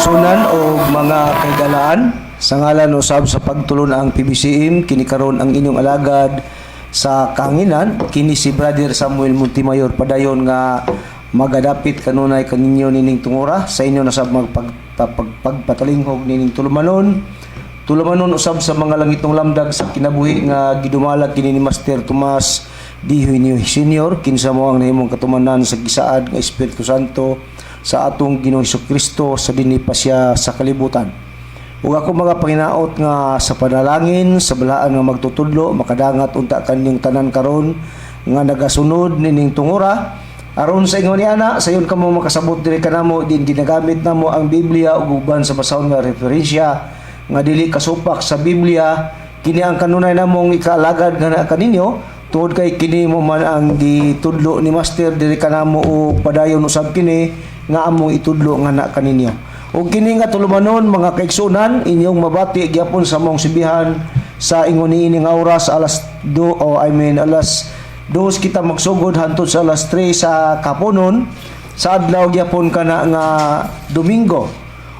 Kaigsunan o mga kaigalaan, sa ngalan usab sa pagtulon ang PBCM, kini karon ang inyong alagad sa kahanginan, kini si Brother Samuel Montemayor, padayon nga magadapit kanunay kaninyo nining tungura sa inyo na sab magpagpatalinghog nining tulumanon. Tulumanon usab sa mga langitong lamdag sa kinabuhi nga gidumalag kini ni Master Tomas D. Eugenio Senior, kinsa mo ang nahimong katumanan sa gisaad nga Espiritu Santo sa atong Ginoong Kristo sa dinhi pa siya sa kalibutan. Ug ako mga panginaot nga sa panalangin sa balaan nga magtutudlo makadangat unta kanyong tanan karon nga nagasunod nining tungura, aron sa ingon niana sayon kamo makasabot diri kanamo din ginagamit namo ang Biblia ug uban sa basahon nga referensya nga dili kasupak sa Biblia. Kini ang kanunay namong ikaalagad nga naa kaninyo tungod kay kini mo man ang gitudlo ni Master diri kanamo o padayon usab kini nga among itudlo nga na kaninyo. Ug kini nga tulumanon, mga kaigsunan, inyong mabati gyapon sa among sibihan sa ingon niini nga oras, alas do o I mean alas 2 kita magsugod hantod sa alas 3 sa kaponon sa adlaw gyapon kana nga Domingo.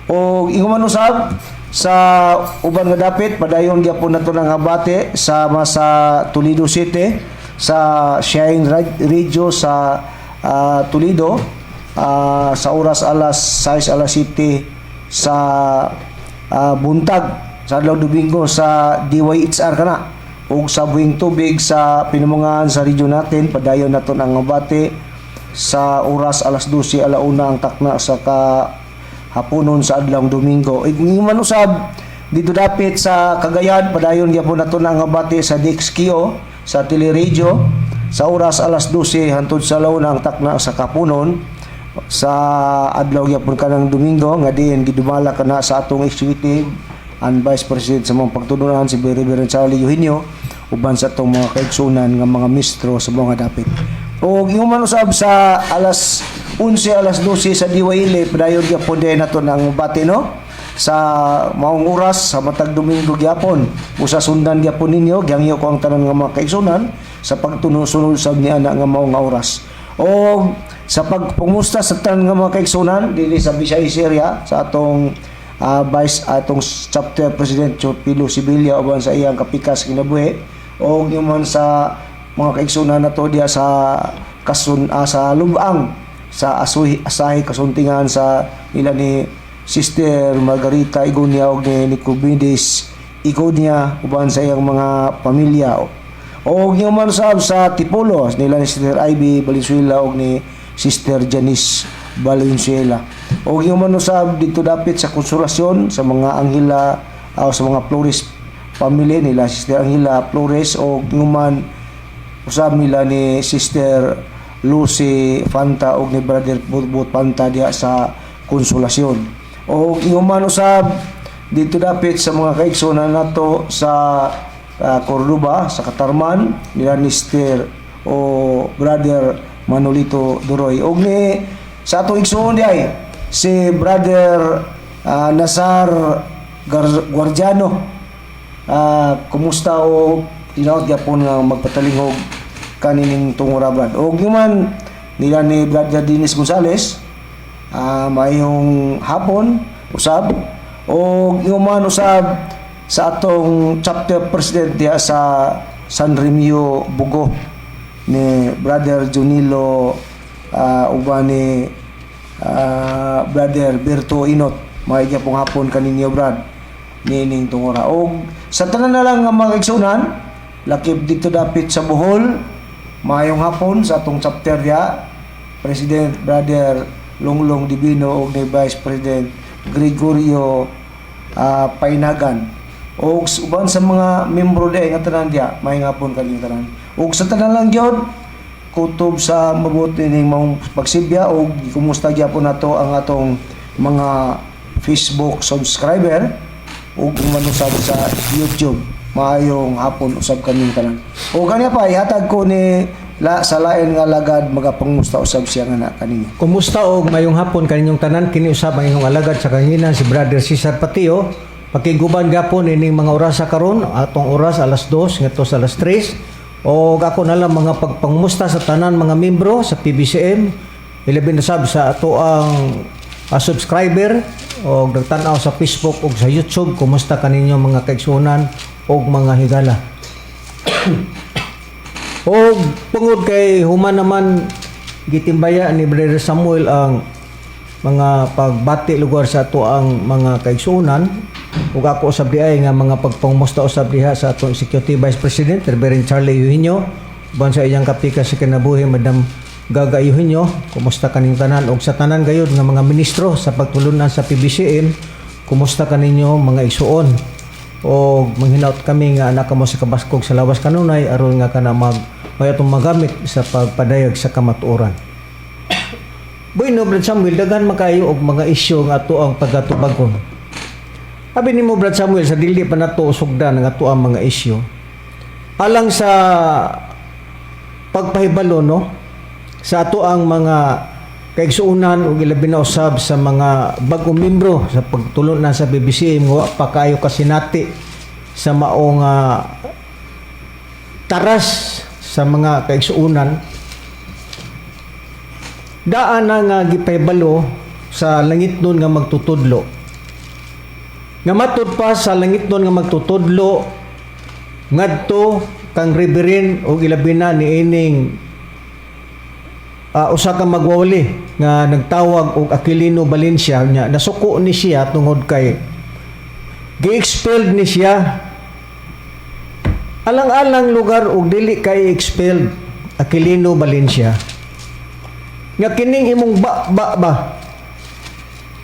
O ingon man usab sa uban nga dapit, padayon gyapon nato nang bati sa sa Toledo City, sa Shine Radio sa Toledo, sa oras alas 6, alas 7 sa buntag sa adlaw Domingo sa DYHR kana, ug sa buhing tubig sa pinumangan sa region natin, padayon nato ang bati sa oras alas 12, alauna ang takna sa ka haponon sa adlaw Domingo. Ingon man usab dito dapit sa Cagayan, padayon gyapon nato na ang bati sa DXKO sa Teleradyo sa oras alas 12 hantod sa alauna ang takna sa kapunon sa adlaw gyapon kanang Domingo nga diin gidumala kana sa atong executive and vice president sa mga pagtulunan, si Reverend Charlie Eugenio, uban sa atong mga kaigsunan nga mga mistro sa mga dapit. O ingon man usab sa alas 11, alas 12 sa DYL, padayon gyapon din nato ang bati, no, sa maong oras sa matag Domingo gyapon. Usa sundan gyapon ninyo, gihangyo ko ang tanan nga mga kaigsunan sa pagtunod-sunod sa niana nga maong oras. O sa pagpumusta sa tanan nga mga kaigsunan dinhi sa Visayas area, sa atong vice, atong chapter president Pilo Sibilia uban sa iyang kapikas kinabuhi, o man sa mga kaigsunan nato diya sa kasun sa Lubang, sa Asuhi, Asahi Kasuntingan, sa nila ni Sister Margarita Igonia og ni Nicomedes Igonia uban sa iyang mga pamilya, o yung man sab sa Tipolo, nila ni Sister Ivy Valenzuela og ni Sister Janice Valenzuela, o yung man usab dito dapit sa Konsolasyon, sa mga Angela o sa mga Flores family, nila Sister Angela Flores, o yung man usab nila ni Sister Lucy Fanta og ni Brother Butbut Fanta diha sa Konsolasyon. O yung man usab dito dapit sa mga kaigsunan nato sa Cordoba, sa Katarman, nila ni Sister o Brother Manolito Duroy. Og ni sa atong igsoon diay si Brother Nazar Guardiano. Kumusta o tinaot gyapon nga magpatalingog kanining tungura, Brad. Og man nila ni Brother Dennis Gonzales, mayong hapon usab. Og man usab sa atong chapter president diha sa San Remio Bugo, ni Brother Junilo uban ni Brother Berto Inot, may pong hapon kaninyo, Brad, nining tungura. Og sa tanan na lang nga mga igsunan lakip dito dapit sa Bohol, maayong hapon sa atong chapter diha, President Brother Lunglong Divino og ni Vice President Gregorio Painagan, og uban sa mga membro diha nga tanan diha, maayong hapon kaninyong tanan. Og sa tanan lang gyud, kutob sa mabuti ning maong pagsibya, og kumusta gyapon nato ang atong mga Facebook subscriber ug manusab sa YouTube. Maayong hapon usab kaming tanan. O kanya pa ihatag ko ni la sa lain nga lagad, magapangusta usab siya nga na kaninyo. Kumusta og mayong hapon kaninyong tanan. Kini usab ang inyong alagad sa kahanginan, si Brother Cesar Patio. Pakiguban gapon ining mga orasa karon, atong oras alas 2 ngadto sa alas 3. Og ako na lang mga pagpangmusta sa tanan mga membro sa PBCM, ilabi na sab sa ato ang subscriber. o nagtan-aw sa Facebook ug sa YouTube, kumusta kaninyo, mga kaigsuonan ug mga higala? O tungod kay human naman gitimbaya ni Brother Samuel ang mga pagbati lugar sa ato ang mga kaigsuonan ug ako usab diay nga mga pagpangumusta usab diha sa atong Executive Vice President Reverend Charlie Eugenio uban sa iyang kapika sa kinabuhi, Madam Gaga Eugenio. Kumusta kaning tanan ug sa tanan gayud nga mga ministro sa pagtulunan sa PBCM, kumusta kaninyo, mga igsuon? O manghinaot kami nga anak kamo sa kabaskog sa lawas kanunay aron nga kana mag may atong magamit sa pagpadayag sa kamatuoran. Bueno, Brad Samuel, daghan makayo og mga isyu nga ato ang pagatubagon. Abi nimo, Brad Samuel, sa dili pa nato sugdan ang ato ang mga isyu. Alang sa pagpahibalo, no, sa ato ang mga kaigsuonan ug ilabi na usab sa mga bag-ong membro sa pagtulon sa PBCM nga wa pa kaayo kasinati sa maong taras sa mga kaigsuonan, daan na nga gipahibalo sa langit nun nga magtutudlo nga matud pa sa langit nun nga magtutudlo ngadto kang Reverend og ilabi na niining usa ka magwawali nga nagtawag og Aquilino Valencia nya nasuko ni siya tungod kay gi-expelled ni siya. Alang-alang lugar og dili kay expelled, Aquilino Valencia, nga kining imong ba ba ba,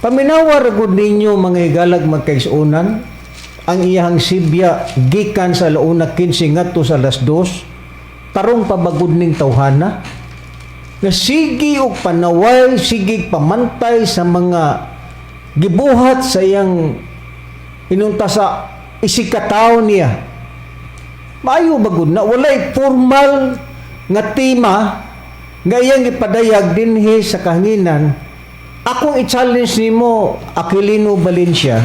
paminawa ra gud ninyo, mga higalag magkaigsuonan, ang iyahang sibya gikan sa 1:15 ngadto sa 2:00, tarong pabagod ning tawhana nga sige og panaway, sige pamantay sa mga gibuhat sa iyang inunta sa isikataw niya. Maayo ba gud na walay formal nga tema nga iyang ipadayag dinhi sa kahanginan? Akong i-challenge nimo, Aquilino Valencia,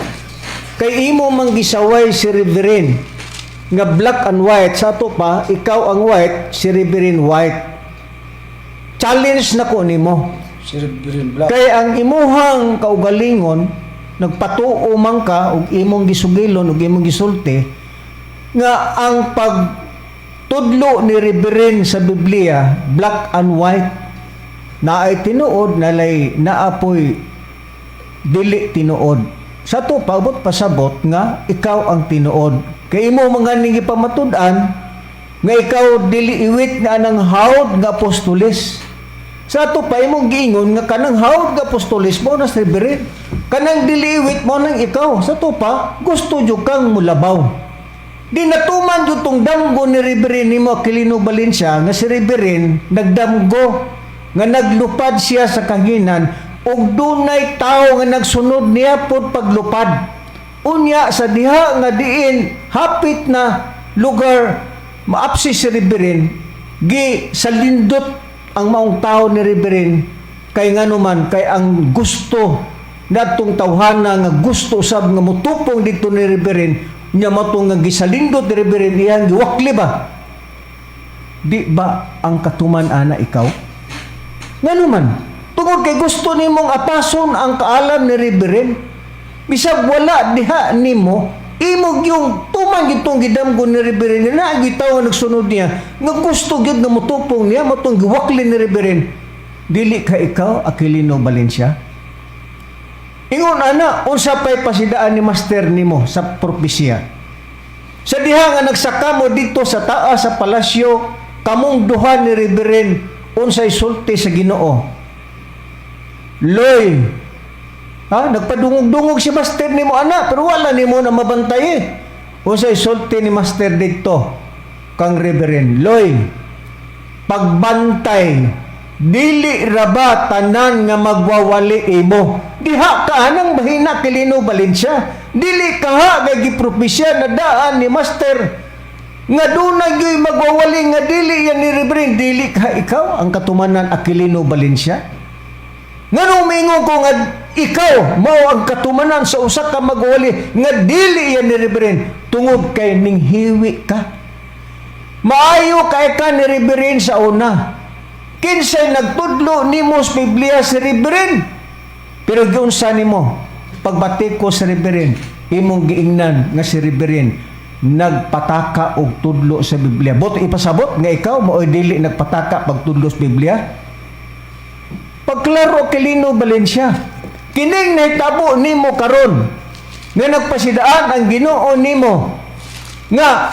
kay imo mang gisaway si Reverend nga black and white. Sa ato pa, ikaw ang white, si Reverend white. Challenge na ko nimo. Si Reverend Black. Kay ang imuhang kaugalingon nagpatuo man ka og imong gisugilon ug imong gisulti nga ang pagtudlo ni Reverend sa Biblia black and white, naay tinuod, nalay naapoy dili tinuod. Sa to paabot pasabot nga ikaw ang tinuod kay imo mga ning gipamatud-an nga ikaw dili iwit nga anang hawd nga apostoles. Sa ato pa, imong giingon nga kanang hawd nga apostoles mo na si Reverend, kanang dili iwit mo nang ikaw. Sa ato pa, gusto jud kang mulabaw. Di natuman jud tong damgo ni Reverend nimo, Aquilino Valencia, nga si Reverend nagdamgo nga naglupad siya sa kahanginan ug dunay tawo nga nagsunod niya pod paglupad. Unya sa diha nga diin hapit na lugar maapsi si Reverend, gi salindot ang maong tao ni Reverend kay nganuman kay ang gusto nadtong tawhana nga gusto usab nga mutupong didto ni Reverend nya matong nga gisalindot ni Reverend, iyang giwakli ba? Di ba ang katuman ana ikaw? Nganuman tungod kay gusto nimong apason ang kaalam ni Reverend bisag wala diha nimo, imog yung tuman gitong gidamgo ni Reverend na ang tawo nga nagsunod niya nga gusto gyud nga mutupong niya matong giwakli ni Reverend. Dili ka ikaw, Aquilino Valencia? Ingon ana, unsa pay pasidaan ni master nimo sa propesya sa diha nga nagsaka mo dito sa taas sa palasyo kamong duha ni Reverend? Unsay sulti sa Ginoo? Loy. Ha, nagpadungog-dungog si master nimo ana, pero wala nimo na mabantay eh. Unsay sulti ni master dito kang Reverend? Loy, pagbantay, dili ra ba tanan nga magwawali imo? Diha ka anang bahina, Aquilino Valencia. Dili ka ha nga gipropesya na daan ni master nga dunay gyud magwawali nga dili yan ni Reverend. Dili ka ikaw ang katumanan, Aquilino Valencia? Nganong mingon ko nga ikaw mao ang katumanan sa usa ka magwawali nga dili yan ni Reverend? Tungod kay ninghiwi ka. Maayo kay ka ni Reverend sa una. Kinsay nagtudlo nimo sa Biblia? Si Reverend. Pero giunsa nimo? Pagbati ko sa Reverend, imong giingnan nga si Reverend nagpataka og tudlo sa Biblia. Bot ipasabot nga ikaw mao'y dili nagpataka pagtudlo sa Biblia? Pagklaro kay Lino Valencia, kining nahitabo nimo karon nga nagpasidaan ang Ginoo nimo nga,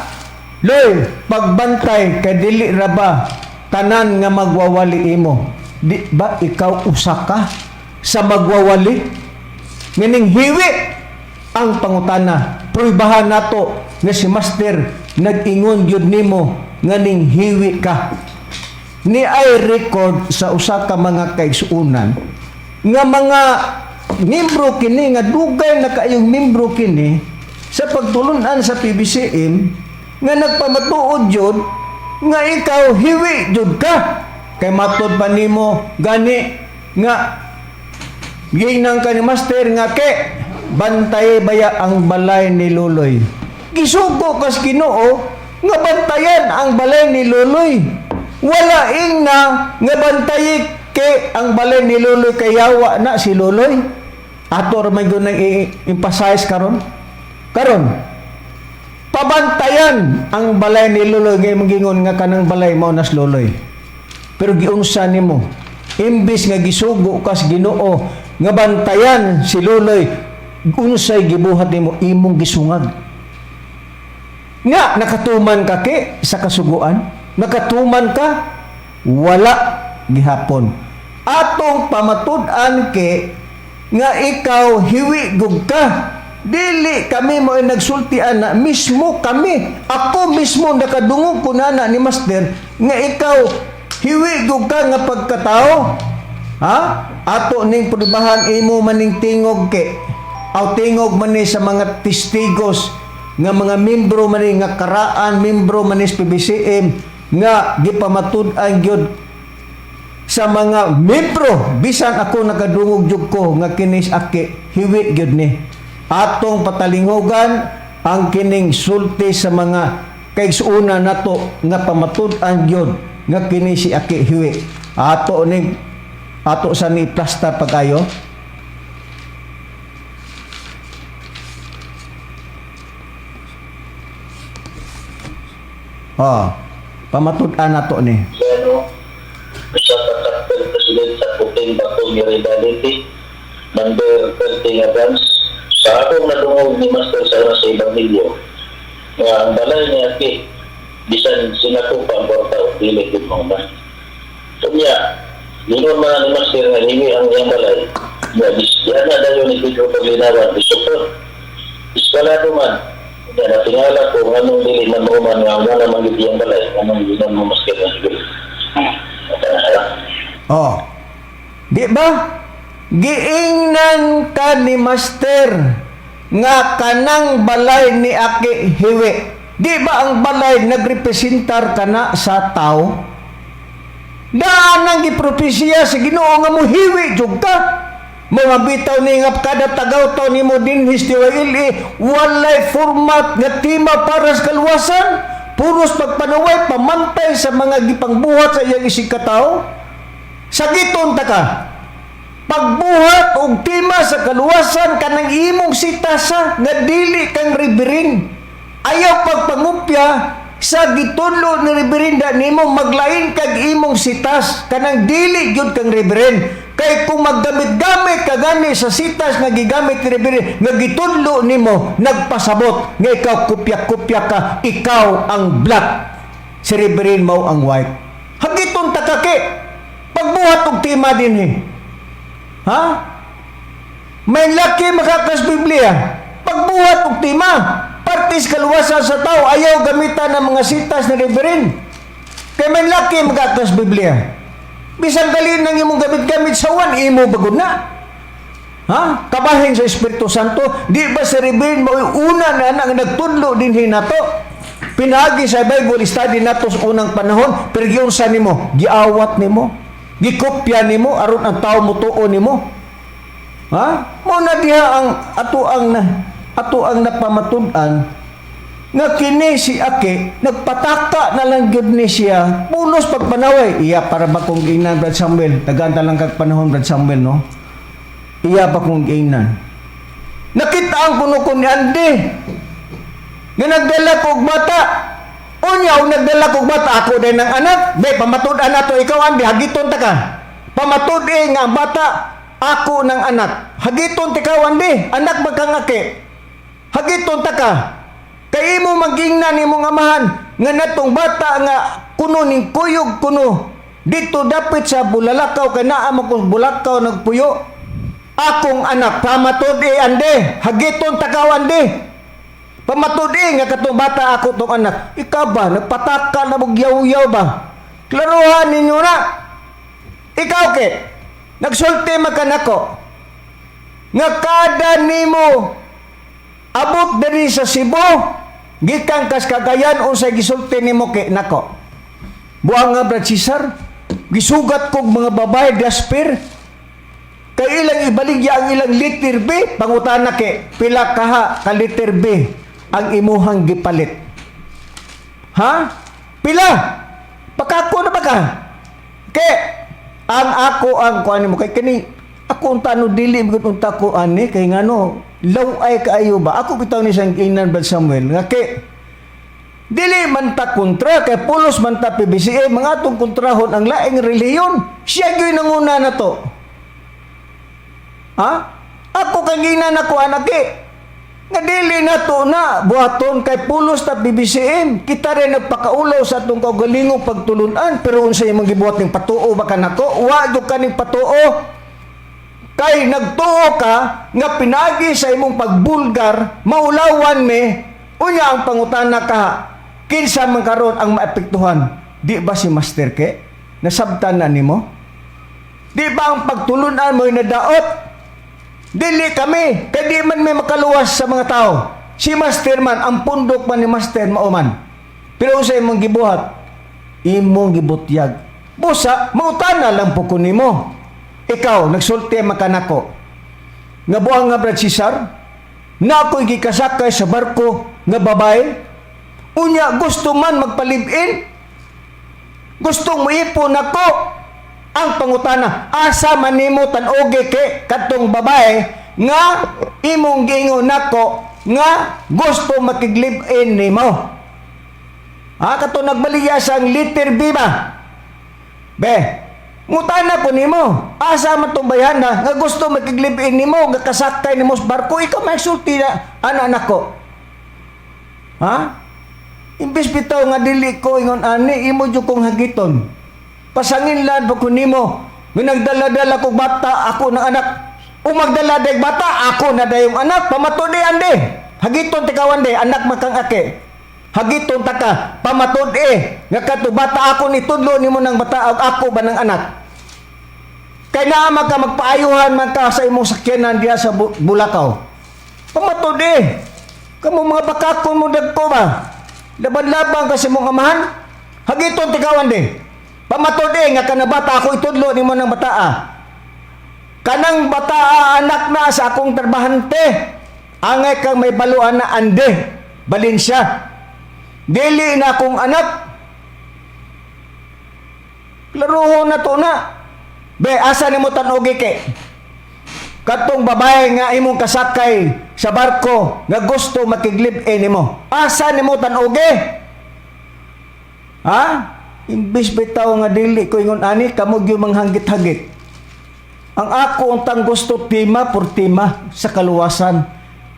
"Loy, pagbantay kay dili ra ba tanan nga magwawali imo." Di ba ikaw usa ka sa magwawali? Meaning hiwi ang pangutana. Pruibahan nato nga si Master nag-ingon gyud nimo nga ning hiwi ka. Ni ay record sa usa ka mga kaigsuonan nga mga membro kini, nga dugay na kaayong membro kini sa pagtulunan sa PBCM, nga nagpamatuod jud nga ikaw hiwi jud ka, kay matod pa nimo gani nga giingnan ka ni Master nga, "Ke, bantay baya ang balay ni Luloy?" Gisugo kas Ginoo nga bantayan ang balay ni Luloy. Wala ingna nga bantayi ke ang balay ni Luloy kay yawa na si Luloy. Ato ra man gyud nang i-emphasize karon. Karon, pabantayan ang balay ni Luloy ngay magingon nga kanang balay mao nas Luloy. Pero giunsa nimo? Imbis nga gisugo kas Ginoo nga bantayan si Luloy, unsay gibuhat nimo? Imong gisungag. Nga nakatuman ka ke sa kasuguan? Nakatuman ka? Wala gihapon. Atong pamatud-an ke nga ikaw hiwi gug ka. Dili kami mo ay nagsultian na mismo kami. Ako mismo nakadungog ko na ni Master nga ikaw hiwi gug ka nga pagkatao. Ha? Ato ning prubahan, imo maning tingog ke. Aw tingog man ni sa mga testigos nga mga membro man ni nga karaan membro man ni sa PBCM nga gipamatud-an gyud sa mga membro, bisan ako nakadungog jud ko nga kinis aki hiwi gyud ni. Atong patalinghugan ang kining sulti sa mga kaigsuuna nato nga pamatud-an gyud nga kini si aki hiwi. Ato ning ato sa ni plasta pag-ayo. Oh, pamatud-an nato ni. Ano, usa ka chapter president sa Puting Bato ni Rivality, number 30 nga branch. Sa akong nadungog ni Master sa una sa Ebanghelyo, nga ang balay ni Aki, bisan sinako pa ang kwarta o dili gud mahuman. Unya, giingon man ni Master nga hiwi ang iyang balay. Nga diyan na dayon ni Pedro Paglinawan, bisupot. Eskalado man. Unya, natingala ko nganong dili man mahuman nga wala man gyud iyang balay, nganong giingon mo, Master, nga hiwi. Oh. Di ba? Giingnan ka ni Master nga kanang balay ni Aki hiwi. Di ba ang balay nagrepresentar ka na sa tao? Daan ang gipropesiya sa Ginoo nga mohiwi jud ka. Mga bitaw ni nga kada tagaw taw nimo dinhi sa TYLA, walay format nga tema para sa kaluwasan. Puros pagpanuway, pamantay sa mga gipangbuhat sa iyang isig katao. Sagiton ta ka. Pagbuhat og tema sa kaluwasan, kanang imong sitasa nga dili kang reverend. Ayaw pagpangupya sa gitudlo ni reverenda nimo, maglain kag imong sitas kanang dili gyud kang reverend. Kay kung maggamit-gamit ka gani sa sitas nga gigamit ni reverend nga gitudlo nimo, nagpasabot nga ikaw kopya-kopya ka, ikaw ang black, si reverend mao ang white. Hagiton ta ka ke pagbuhat og tema dinhi. Ha? May laki makakas Biblia. Pagbuhat og tema, partis kaluwasan sa tao, ayaw gamitan ng mga sitas ni reverend. Kay may laki makakas Biblia. Bisan galin ng imong gamit-gamit sa wan, imo bagod na. Ha? Kabahin sa Espiritu Santo, di ba si reverend mo una na nang nagtudlo dinhi nato? Pinaagi sa Bible study nato sa unang panahon, pero giunsa nimo, giawat nimo, gikopya nimo aron ang tao motuo nimo. Ha? Mo na diha ang ato ang napamatud-an nga kini si Aki nagpataka na lang gyud ni siya pulos pagpanaway. Iya para ba kung giingnan, Brad Samuel, tagaan lang kag panahon, Brad Samuel, no? Iya ba kung giingnan Nakita ang kuno ko ni Andy nga nagdala kog bata. Unya, og nagdala kog bata, ako din ang anak. Be, pamatud-an nato ikaw, Andy, hagiton ta ka. Pamatud-i nga ang bata ako ng anak. Hagiton ti ka, Andy, anak ba kang aki? Hagiton ta ka. Kay imo magingnan imong amahan nga natong bata nga kuno ning kuyog kuno dito dapit sa Bulalakaw, kay naa man ko Bulakaw nagpuyo. Akong anak, pamatud-i, Ande, hagiton ta ka, Ande. Pamatud-i nga katong bata ako tong anak. Ikaw ba nagpataka na og yaw-yaw ba? Klaruhan ninyo na. Ikaw ke nagsulti man ka nako nga kada nimo abot diri sa Cebu gikan kas Cagayan, unsay gisulti nimo ke nako? Buang nga, Brad Cesar, gisugat kog mga babae dasper kay ilang ibaligya ang ilang liter B. Pangutana ke, pila kaha ka liter B ang imuhang gipalit? Ha? Pila? Pakako na ba ka? Ke, ang ako ang kuan mo kay kini ako unta no dili gyud unta ko ani kay ngano law-ay kaayo ba ako bitaw ni sang ingnan, Brad Samuel, nga ke dili man ta kontra kay pulos man ta PBCM, mga atong kontrahon ang laing relihiyon. Siya gyud nanguna na to, ha. Ako kang ginan ako anake nga dili na to na buhaton kay pulos ta PBCM. Kita rin nagpakaulaw sa atong kaugalingong pagtulunan, pero unsa imong gibuhat ning patuo ba kanako? Wa gyud kaning patuo kay nagtuo ka nga pinagi sa imong pagbulgar maulawan me. Unya ang pangutana ka, kinsa man karon ang maepektuhan? Di ba si Master ke? Nasabtan na nimo? Di ba ang pagtulunan mo'y nadaot? Dili kami, kay di man may makaluwas sa mga tao. Si Master man, ang pundok man ni Master mauman. Pero sa imong gibuhat, imong gibutyag. Busa, mautana lang po ko nimo. Ikaw, nagsulti makanako nga buang nga, Brad Cesar, na ako'y gikasakay sa barko nga babae. Unya, gusto man magpalibin. Gustong moipon ako. Ang pangutana, asa man nimo tan-ogi ke kadtong babae nga imong giingon nako nga gusto makiglib-in nimo? Ha, kato nagbaligya sa liter B ba? Be, ngutana ko nimo, asa man tong bayhana nga gusto makiglib-in nimo, nga kasakay nimo sa barko? Ikaw may sulti na ana nako. Ha? Imbis bitaw nga dili ko ingon ani, imo jud kong hagiton. Pasanginlan pa ko nimo nga nagdala-dala kog bata ako ng anak. O magdala dag bata ako na dayong anak. Pamatud-i, Ande. Hagiton tikaw, Ande, anak makang ake. Hagiton ta ka, pamatud-i nga kadto bata ako ni tudlo nimo ng bata ako ba ng anak? Kay naa man ka magpaayuhan man ka sa imong sakyanan diha sa Bulakaw. Pamatud-i. Kamo mga bakakon mo dagko ba? Laban-laban ka sa imong amahan? Hagiton tikaw, Ande. Pamatud-i nga kana bata ako itudlo nimo ng bataa. Kanang bataa anak na sa akong trabahante. Angay kang may baluan na, Ande. Balin siya. Dili na akong anak. Klaruhon na to na. Be, asa nimo tan-ogi ke? Katong babae nga imong kasakay sa barko nga gusto makiglib-in nimo. Asa nimo tan-ogi? Ha? Imbis bitaw nga dili ko ingon ani, kamo gyud manghagit-hagit. Ang ako untang gusto tima por tima sa kaluwasan.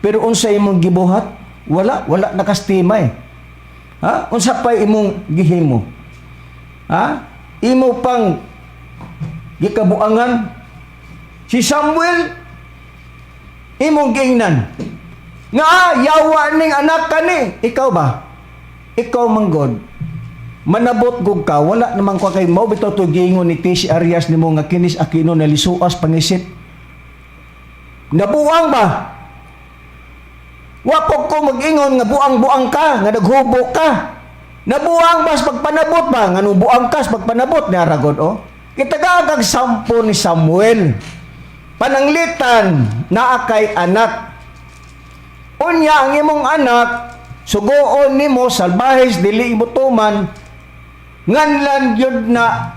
Pero unsa imong gibuhat? Wala, wala nakastima eh. Ha? Unsa pa imong gihimo? Ha? Imo pang gikabuangan si Samuel, imong giingnan nga ah, yawa ning anak kani. Ikaw ba? Ikaw man god manabot gug ka, wala naman ko kay mao bitaw to giingon ni Tish Arias nimo nga kinis Aquino na lisuas pangisip. Nabuang ba? Wa po ko mag-ingon nga buang-buang ka, nga naghubo ka. Nabuang ba sa pagpanabot ba? Nga nung buang ka sa pagpanabot ni Aragod, oh. Kitagaag sampo ni Samuel. Pananglitan naa kay anak. Unya ang imong anak, sugoon nimo salbahes, dili mo tuman, nganlan yun na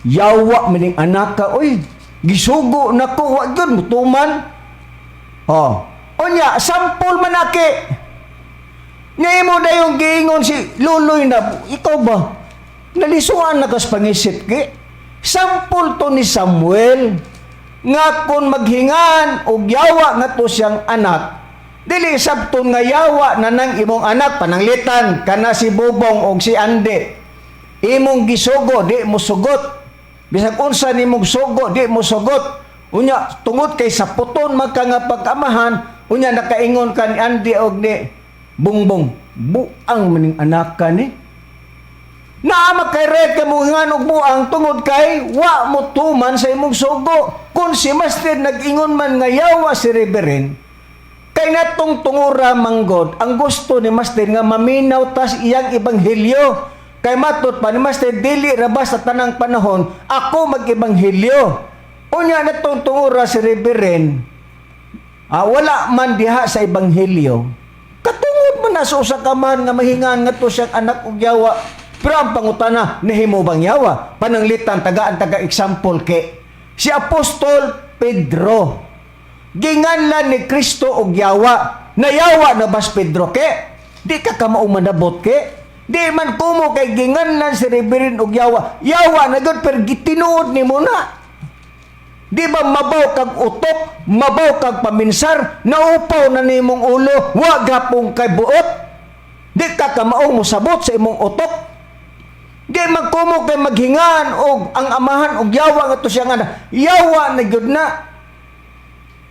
yawa maning anak ka, oy, gisugo na ko, wa gyud mo tuman. Oh. Unya, sampol man ake. Nga imo dayong giingon si Luloy na, ikaw ba? Nalisuan na kas pangisip ki. Sampol to ni Samuel nga kung maghingan og yawa nga to siyang anak, dili sabton nga yawa na nang imong anak. Pananglitan kana si Bobong og si Ande, imong gisugo, di mo sugot. Bisag unsa nimong sugo, di mo sugot. Unya tungod kay sa puton magka nga pagkamahan, unya nakaingon ka ni Ande og ni Bongbong, "Buang maning anak ka ni." Naa kay red ka mo hingan og buang tungod kay wa mo tuman sa imong sugo. Kung si Master nag-ingon man nga yawa si Reverend, kay natong tungura manggod, ang gusto ni Master nga maminaw tas iyang ebanghelyo. Kay matot pa ni Master, dili ra ba sa tanang panahon ako mag-ebanghelyo. Unya natong tungura si Reverend, wala man diha sa ebanghelyo. Katungod man na sa usa ka man nga mahingan nga to siyang anak og yawa. Pero ang pangutana, nahimo bang yawa? Pananglitan, tagaan taga example ke si Apostol Pedro. Ginganlan ni Kristo og yawa. Nayawa na bas Pedro ke? Di ka kamao manabot ke? Di man kumo kay ginganlan si Reverend og yawa. Yawa na gud, pero gitinuod nimo na. Di ba mabaw kag utok, mabaw kag paminsar, naupaw na nimong ulo, wa gapong kay buot? Di ka kamaong mosabot sa imong utok. Di magkumo kay maghingan og ang amahan og yawa nga to siya nga yawa na gyud na.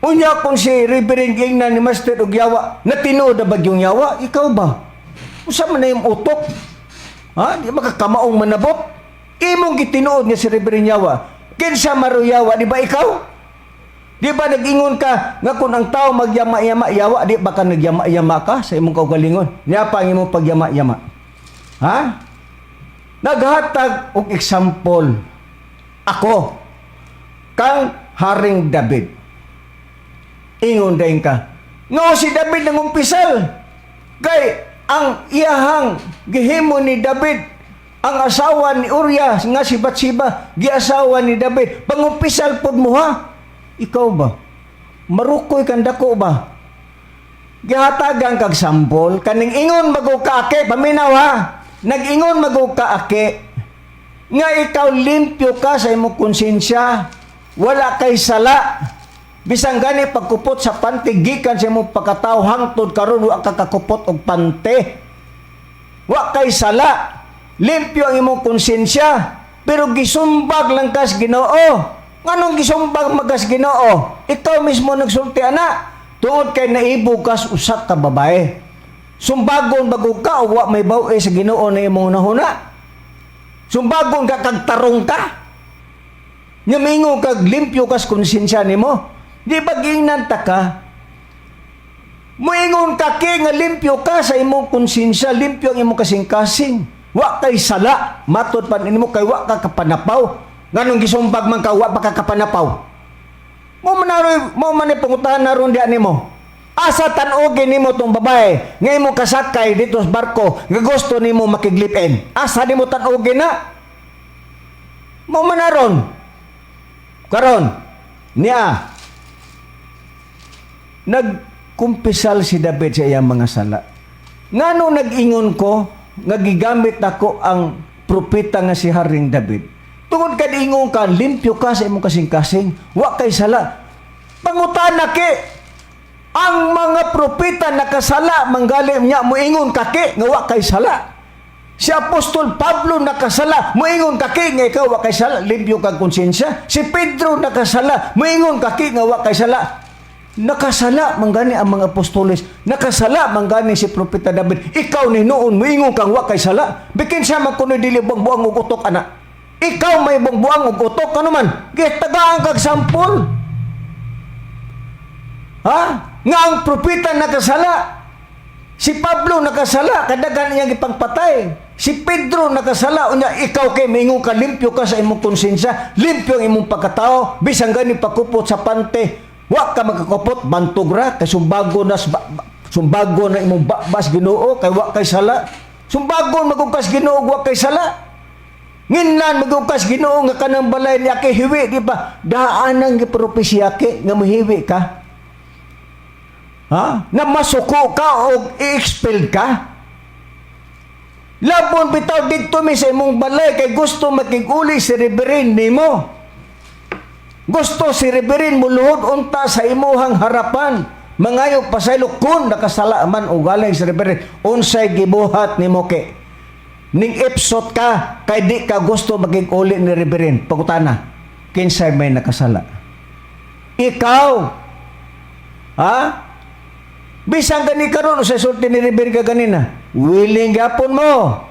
Unya kung si Reverend giingnan ni Master og yawa, na tinuod na ba yung yawa? Ikaw ba? Usa man na yung utok? Ha? Di makakamaong manabot? Imong gitinuod nga si Reverend yawa. Kinsa maro yawa, di ba ikaw? Di ba nag-ingon ka nga kung ang tao magyama-yama, yawa, di ba ka nagyama-yama ka sa imong kaugalingon? Niya pa ang imong pagyama-yama. Ha? Naghatag og example ako kang Haring David. Ingon dayon ka. No, si David nangumpisal. Kay ang iyahang gihimo ni David, ang asawa ni Uriah nga si Bathsheba, giasawa ni David. Pangumpisal pod mo ha. Ikaw ba? Marukoy kang dako ba? Gihatagan kag sampol kaning ingon magug kaake, paminaw ha. Nag-ingon magug kaake nga ikaw limpyo ka sa imong konsensya, wala kay sala. Bisan gani pagkupot sa pante gikan sa imong pagkatao hangtod karon wa ka kakupot og pante. Wa kay sala. Limpyo ang imong konsensya. Pero gisumbag lang kas Ginoo. Nganong gisumbag magas Ginoo? Ikaw mismo nagsulti ana. Tungod kay naibog kas usa ka babae. Sumbagon bagog ka o wa may baw sa Ginoo na imong nahuna. Sumbagon ka kag tarong ka. Nga mingon kag limpyo kas konsensya nimo. Di ba giingnan ta ka? Muingon ka ke nga limpyo ka sa imong konsensya, limpyo ang imong kasing-kasing. Wa kay sala, matod pa nimo kay wa ka kapanapaw. Nganong gisumbag man ka, wa pa ka kapanapaw? Mo man mo man ni pangutahan na ron diyan nimo. Asa tan-ogin nimo tong babae nga imong kasakay dito sa barko nga gusto nimo makiglipin? Asa nimo tan-ogin na? Mo man na ron. Karon niya nagkumpisal si David sa iyang mga sala. Ngano nag-ingon ko nga gigamit ako ang propeta nga si Haring David? Tungod kay ingon ka, limpyo ka sa imong kasing-kasing, wa kay sala. Pangutana ke, ang mga propeta nakasala manggali niya, moingon ka ke nga wa kay sala. Si Apostol Pablo nakasala, moingon ka ke nga ikaw wa kay sala, limpyo kag konsensya. Si Pedro nakasala, moingon ka ke nga wa kay sala. Nakasala manggani ang mga apostoles, nakasala manggani si Propeta David. Ikaw ni noon moingon kang wa kay sala. Bikin siya man kuno dili buang-buang og utok ana. Ikaw may buang-buang og utok ano man. Gitagaan kag sampol. Ha? Nga ang propeta nakasala. Si Pablo nakasala, kadagan iyang ipangpatay. Si Pedro nakasala, unya ikaw kay mingon ka limpyo ka sa imong konsensya, limpyo ang imong pagkatao, bisan gani pagkupot sa pante, wa ka makakupot, bantog ra kay sumbago na sumbago na imong babas Ginoo kay wa kay sala. Sumbagon magugkas Ginoo wa kay sala. Nginlan magugkas Ginoo nga kanang balay niya kay hiwi, di ba? Daan ang gipropesya ke nga mohiwi ka. Ha? Na masuko ka o i-expel ka? Labon bitaw didto mi sa imong balay kay gusto makig-uli si Reverend nimo. Gusto si Reverend muluhod unta sa imuhang harapan. Mangayo pasaylo kun nakasala man o galing si Reverend, unsay gibuhat nimo ke? Ning ipsot ka kay di ka gusto makig-uli ni Reverend. Pangutana, kinsay may nakasala? Ikaw. Ha? Bisan gani karon sa sulti ni Reverend ka ganina, willing gapon mo.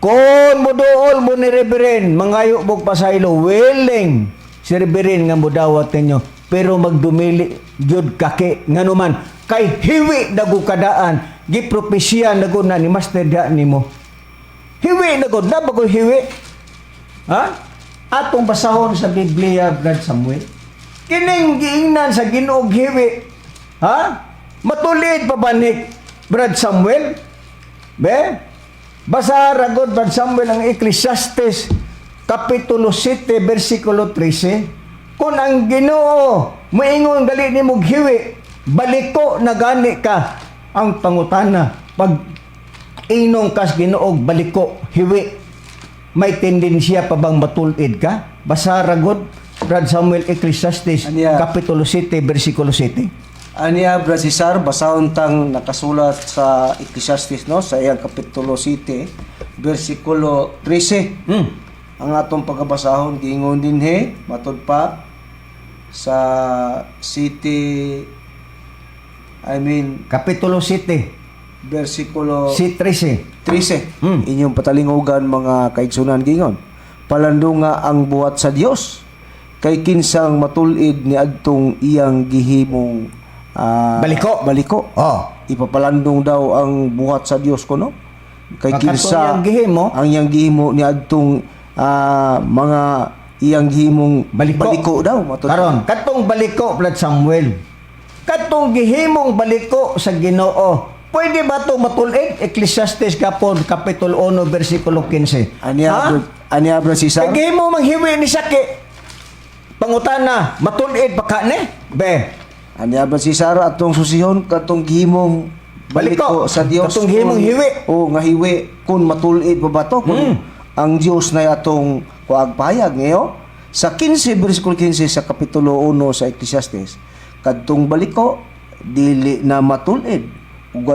Kung muduol mo ni Reverend, mangayo mo pasaylo, willing si Reverend nga mudawat ninyo. Pero magdumili gyud kake nganuman kay hiwi na gud kadaan, gipropesya na gud na ni Master diha nimo. Hiwi na gud na bagoy hiwi. Ha? Atong basahon sa Biblia, Brad Samuel. Kining giingnan sa Ginoo hiwi. Ha? Matulid pa ba ni Brad Samuel? Be? Basa ragod, Brad Samuel, ang Ecclesiastes Kapitulo 7 versikulo 13. Kung ang Ginoo moingon gali nimo hiwi, baliko na gani ka. Ang pangutana, pag inong kas Ginoo baliko, hiwi, may tendensiya pa bang matulid ka? Basa ragod, Brad Samuel, Ecclesiastes Aniya. Kapitulo 7 versikulo 7. Aniya, Brad Cesar, basahon tang nakasulat sa Ecclesiastes, no, sa iyang kapitulo 7 versikulo 13. Ang atong pagkabasahon giingon dinhi matud pa sa city, I mean Kapitulo 7 versikulo si 13. 13. Inyong patalingugan, mga kaigsunan, gingon: "Palandunga ang buhat sa Dios kay kinsang matulid ni adtong iyang gihimong Baliko. Baliko." Oh. Ipapalandong daw ang buhat sa Dios kuno kay Ang kinsa katong iyang gihimo. Ang iyang gihimo ni adtong mga iyang gihimong Baliko. daw matud. Karon, katong baliko, Brad Samuel. Katong gihimong baliko sa Ginoo. Pwede ba ito matulid? Ecclesiastes kapon, Kapitulo 1, versikulo 15. Aniya, Ha? Aniya, Brad Cesar. Kay gihimo manghiwi ni Saki. Pangutana, matulid ba ka ni? Be. Aniya ba si Sarah, atong susihon katong gihimong Baliko. baliko sa Dios? Katong gihimong hiwi. O nga hiwi kun matulid pa ba to kung ang Dios na atong kuag pahayag ngayo sa 15 versikulo 15 sa kapitulo 1 sa Ecclesiastes, kadtong baliko dili na matulid ug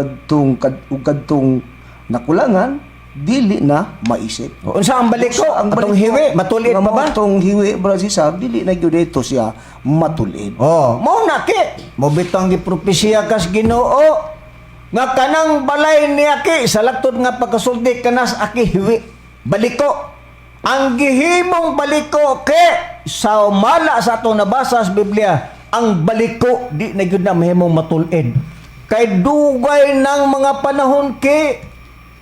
kadtong nakulangan dili na maisip. O, unsa ang baliko? Ang Atong hiwi, matulid nga pa ba? Atong hiwi, Brad Cesar, dili na gyud ito siya matulid. Oh, mao na ki. Mo bitang gipropesiya kas Ginoo nga kanang balay ni Aki sa laktod nga pagkasulti kanas aki hiwi baliko. Ang gihimong baliko ke sa mala sa atong nabasa sa Biblia, ang baliko di na gyud na mahimong matulid. Kay dugay ng mga panahon ke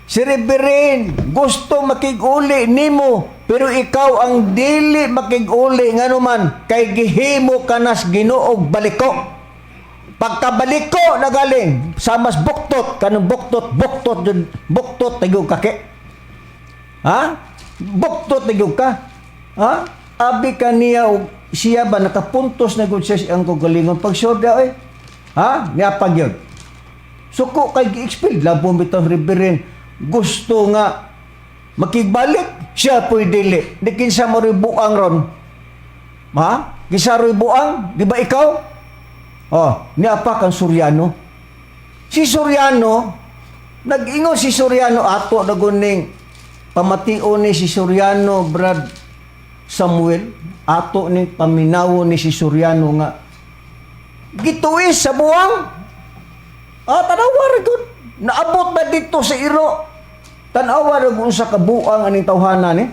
si Reverend gusto makig-uli nimo pero ikaw ang dili makig-uli nganuman kay gihimo kanas Ginoog baliko. Pagkabaliko na galing sa mas buktot kanang buktot buktot jud buktot tigog kake. Ha? Buktot tigog ka. Ha? Abi ka niya og siya ba nakapuntos na gud siya sa iyang kagalingon pag sure oy. Ha? Niya pag yun. Suko kay gi-expel labong bitaw Reverend gusto nga makigbalik siya po'y dili. Di kinsa mo ro'y buang ron. Ha? Kinsa ro'y buang? Di ba ikaw? Oh, niapa kang Suryano. Si Suryano, nag-ingon si Suryano ato na guning pamation ni si Suryano, Brad Samuel, ato ning paminawo ni si Suryano nga gituis sa buwang. Ah, tanawa ra gud. Naabot na dito sa iro. Tanawa ra gud sa kabuang aning tawhana ni.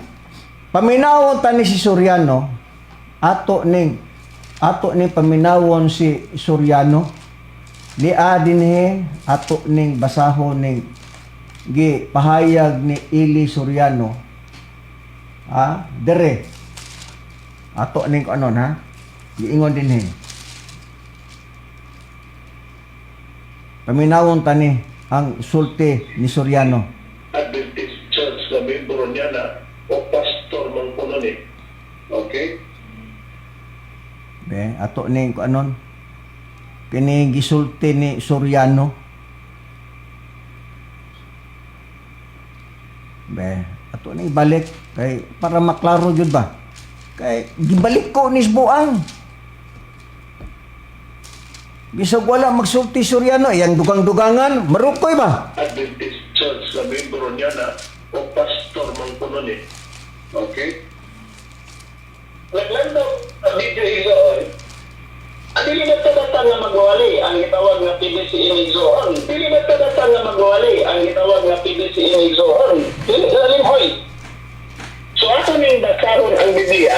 Paminawon ta ni si Suryano, ato ning paminawon si Suryano. Lia dinhi ato ning basahon ning gi pahayag ni Eli Soriano. Ah, dere. Ato ning ano ha? Giingon dinhi. Paminawon tani ang sulti ni Soriano. Adventist Church na membro niya na o pastor man kuno ni. Okay? Be, ato ning anon. Kini gisulti ni Soriano. Be, ato na ibalik kay para maklaro jud ba. Kay gibalik ko ni Buang. Bisag wala magsulti Soriano, iyang dugang-dugangan, marukoy ba? Adventist Church na membro niya na o pastor man kuno ni. Okay? Naglantaw sa video, igsoon. Ang dili na kadata nga magwali ang gitawag nga PBCM, igsoon. Dili na kadata nga magwali ang gitawag nga PBCM, igsoon. Dili lalim hoy. So ato ning basahon ang Biblia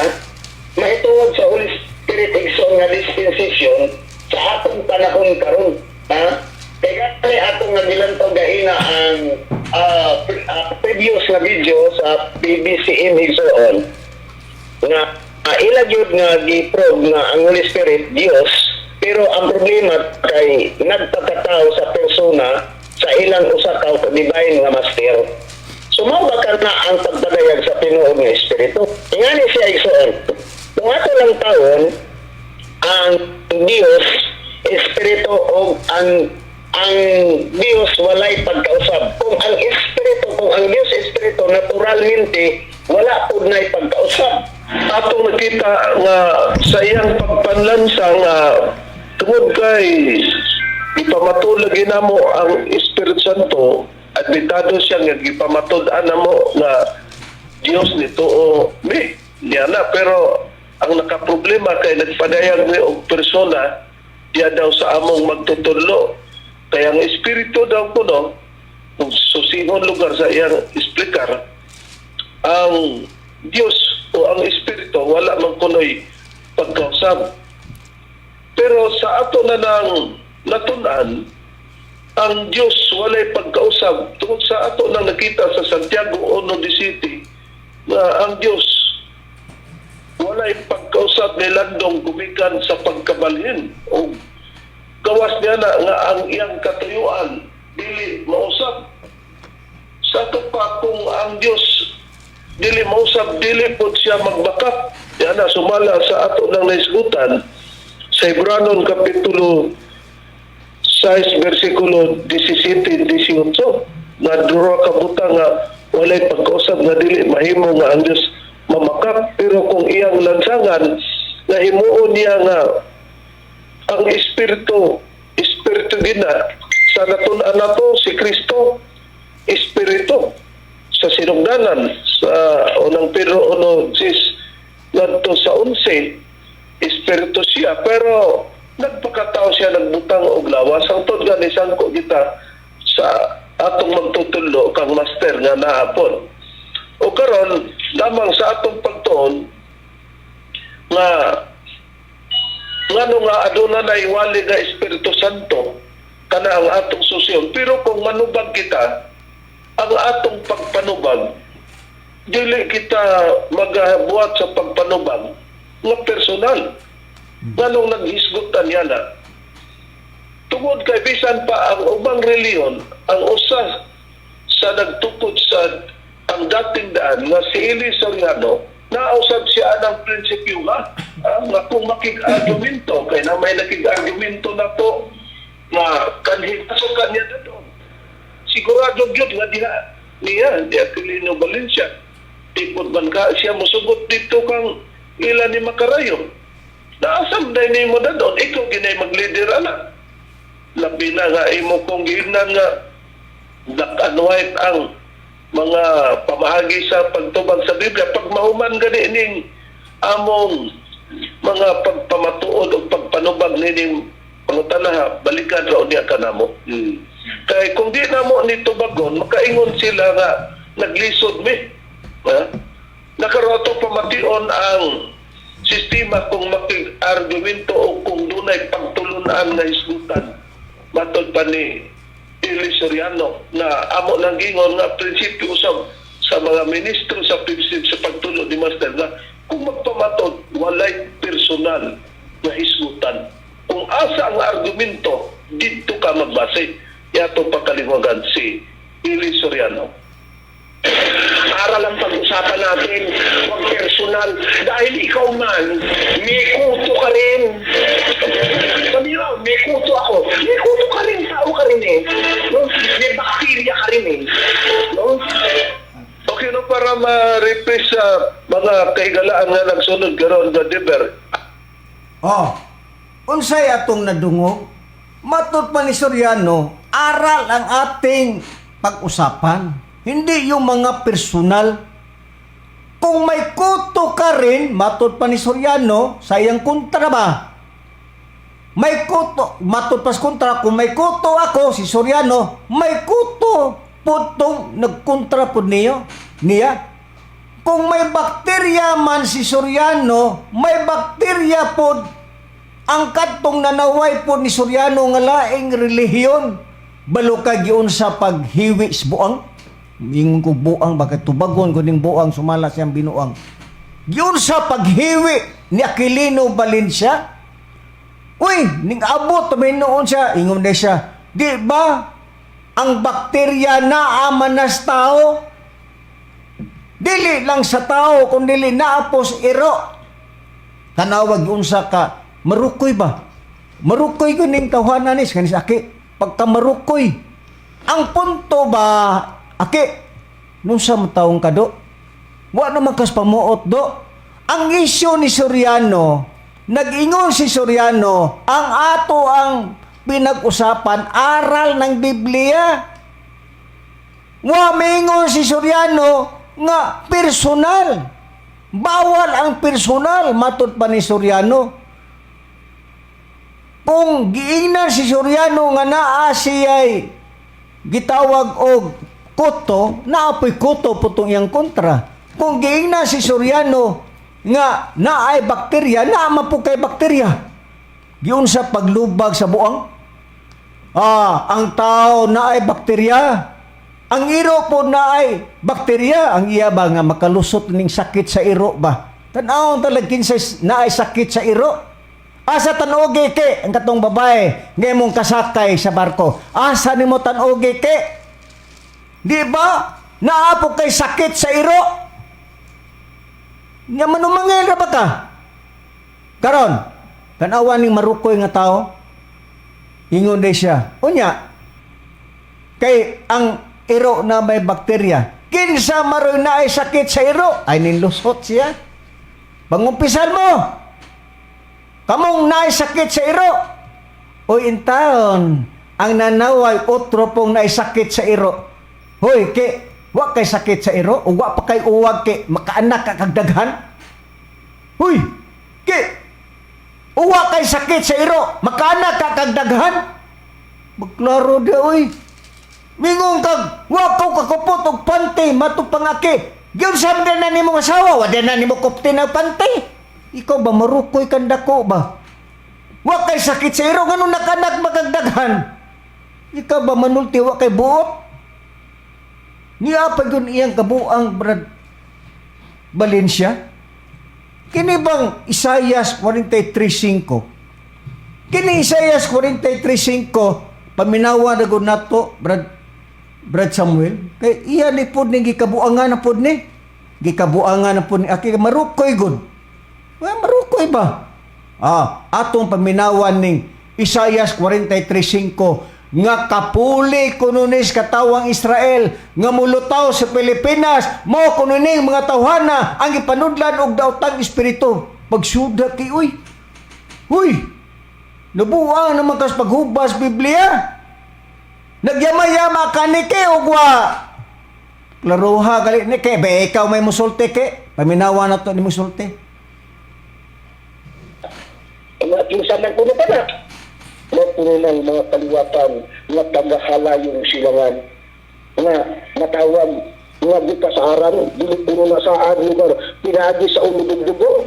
mahitungod sa Holy Spirit, igsoon, nga dispensation sa atong panahon karon. Ha? Kay gani atong nga gilantaw gaina ang previous nga video sa PBCM, igsoon, nga ila gyud nga gi-prove nga ang Holy Spirit Dios, pero ang problema kay nagpakatao sa persona sa ilang usa ka divine nga master. So mao ba kana ang pagpadayag sa tinuod nga espiritu? Ingani siya, igsoon, kung ato lang tawon ang Dios espiritu o ang Dios walay pagkausab. Kung ang espiritu, kung ang Dios espiritu, naturalmente wala pud nay pagkausab. Atong nakita nga sa iyang pagpanlansa nga tungod kay ipamatud lagi namo ang Espiritu Santo, admitado siya nga gipamatud-an namo nga Dios nito o mi niya na, pero ang nakaproblema kay nagpadayag ni og persona diya daw sa among magtutudlo, kaya ang espiritu daw kuno kung susihon lugar sa iyang explicar ang Diyos o ang Espiritu wala man kunoy pagkausab. Pero sa ato na nang natun-an, ang Diyos walay pagkausab tungod sa ato nang nakita sa Santiago 1:17 na ang Diyos walay pagkausab ni landong gumikan sa pagkabalhin o gawas niya na nga ang iyang katuyuan dili mausab. Sa ato pa kung ang Diyos dili mausab, dili pod siya magbakap. Yan na sumala sa ato ng naisgutan sa Hebranon kapitulo 6 versikulo 17 18 nga duha ka butang nga walay pagkausab nga dili mahimo nga ang Diyos mamakap, pero kung iyang lansangan nga himuon niya nga ang espiritu espiritu gina sa natun-an nato si Kristo espiritu sa sinugdanan sa unang Pedro 1:6 ngadto sa 11, espiritu siya pero nagpakatao siya, nagbutang og lawas. Ang tod gani sangko kita sa atong magtutudlo kang master nga naapon o karon lamang sa atong pagtuon nga ngano nga aduna na iwali nga Espiritu Santo kana ang atong susyon. Pero kung manubag kita, ang atong pagpanubag dili kita magabuhat sa pagpanubag nga personal. Nganong naghisgutan niya na tungod kay bisan pa ang ubang reliyon, ang usa sa nagtukod sa ang dating daan nga si Eli Soriano, nausab siya ng prinsipyo nga kung makig-argumento kay na may nakig-argumento na to nga kanhi so kanya na doon sigurado gyud nga diha niya di Aquilino Valencia tipod man ka siya mosugot dito kang ila ni Makarayo, naasam dahil nimo na doon, ikaw ginay mag-leader ana, labi na nga imo kong giingnan nga black and white ang mga pamahagi sa pagtubag sa Biblia. Pag mahuman gani ning among mga pagpamatuod o pagpanubag nining pangutanaha, balikan raw niya kanamo. Kay kung di namo ni tubagon, makaingon sila nga naglisod mi. Ha? Nakaroto pamation ang sistema kung makig-argumento o kung dunay pagtulunan nga hisgutan. Matod pa ni Eli Soriano na amo nang gingon nga prinsipyo usab sa mga ministro sa prinsipyo sa pagtulo ni Master nga kung magpamatod walay personal nga hisgutan. Kung asa ang argumento, didto ka magbase. Yato pagkaliwagan si Eli Soriano. Aral ang pag-usapan. pag-usapan natin, wag personal. Dahil ikaw man, may kuto ka rin. Sabi mo, may kuto ako. May kuto ka rin, tao ka rin eh. No? May bakterya ka rin eh. No? Okay, no, para ma-refresh sa mga kahigalaan nga nagsunod karon, Brad Eber. Oh, unsay atong nadungog? Matod pa ni Soriano, aral ang ating pag-usapan. Hindi yung mga personal. Kung may kuto ka rin, matod pa ni Soriano, sa iyang kontra ba? May kuto, matod pas kontra, kung may kuto ako, si Soriano, may kuto po tong nagkontra po niyo, niya. Kung may bakterya man si Soriano, may bakterya po ang katong nanaway po ni Soriano nga laing relihiyon. Balo ka giun sa paghiwi sa buang. Ingon ko buang, bakit tubagon ko ning buang, sumala siyang binuang. Giun sa paghiwi ni Aquilino Valencia. Uy, ning abot noon siya, ingon na siya. Di ba ang bakterya naa manas tao? Dili lang sa tao kung dili naapos iro. Tanawag unsa ka marukoy ba? Marukoy ko ning tawhana ni kanis aki. Pagka marukoy. Ang punto ba aki nung sa taong kado? Wa naman kas pamuot do. Ang isyu ni Soriano, nag-ingon si Soriano, ang ato ang pinag-usapan, aral ng Biblia. Wa mingon si Soriano nga personal. Bawal ang personal, matod pa ni Soriano. Kung giingnan si Soriano nga naa siya'y gitawag og kuto, naapoy kuto putong iyang kontra. Kung giingnan si Soriano nga naay bakterya, naa man po kay bakterya. Giun sa paglubag sa buang. Ah, ang tao naay bakterya. Ang iro po naay bakterya. Ang iya ba nga makalusot ning sakit sa iro ba? Tan-awon talag kinsay naay sakit sa iro. Asa tan-ogi ke ang katong babae nga imong kasakay sa barko. Asa nimo tan-ogi ke? Di ba? Naa po kay sakit sa iro. Nya manumangil ra ba ka? Karon, tan-awa ning marukoy nga tao. Ingon day siya. Unya, kay ang iro na may bakterya, kinsa maroy na ay sakit sa iro, ay nilusot siya. Pangumpisal mo, kamong naay sakit sa iro. O intaon, ang nanaway otro pong naay sakit sa iro. Hoy, ke, wa kay sakit sa iro, o wa pa kay uwag ke, makaanak ka kagdaghan. Hoy, ke, uwa kay sakit sa iro, makaanak ka kagdaghan. Magklaro di, oy. Mingon kag, wa ko kakupot og pante, matupangaki. Giyon sa na nimo asawa, wa na nimo kupti na pante. Ikaw ba marukoy kang dako ba? Wa kay sakit sa iro ngano nakanak magagdaghan. Ikaw ba manulti wa kay buot? Niya pa yun iyang kabuang Brad Valencia. Kini bang Isayas 43:5? Kini Isayas 43:5 paminawa na gud nato Brad Samuel kay iya ni pod ni gikabuangan na pod ni. Gikabuangan na pod ni aki marukoy gud. Wa marukoy ba? Ah, atong paminawan ning Isayas 43:5 nga kapuli kuno ni sa katawang Israel nga mulutaw sa Pilipinas mao kuno ning mga tawhana ang gipanudlan og daotang espiritu. Pagsuda kay uy. Uy. Nabuang naman kas paghubas Biblia. Nagyama-yama ka ni ke og wa. Klaroha gali ni ke, be ikaw may musulti ke. Paminawa na to ni musulti. Nga kinsa man kuno pa na. Mo puno ng mga kaliwatan nga tagahalayong silangan nga natawag nga di ka sa aran dili puno na sa aran lugar pinaagi sa ulubog-dugo,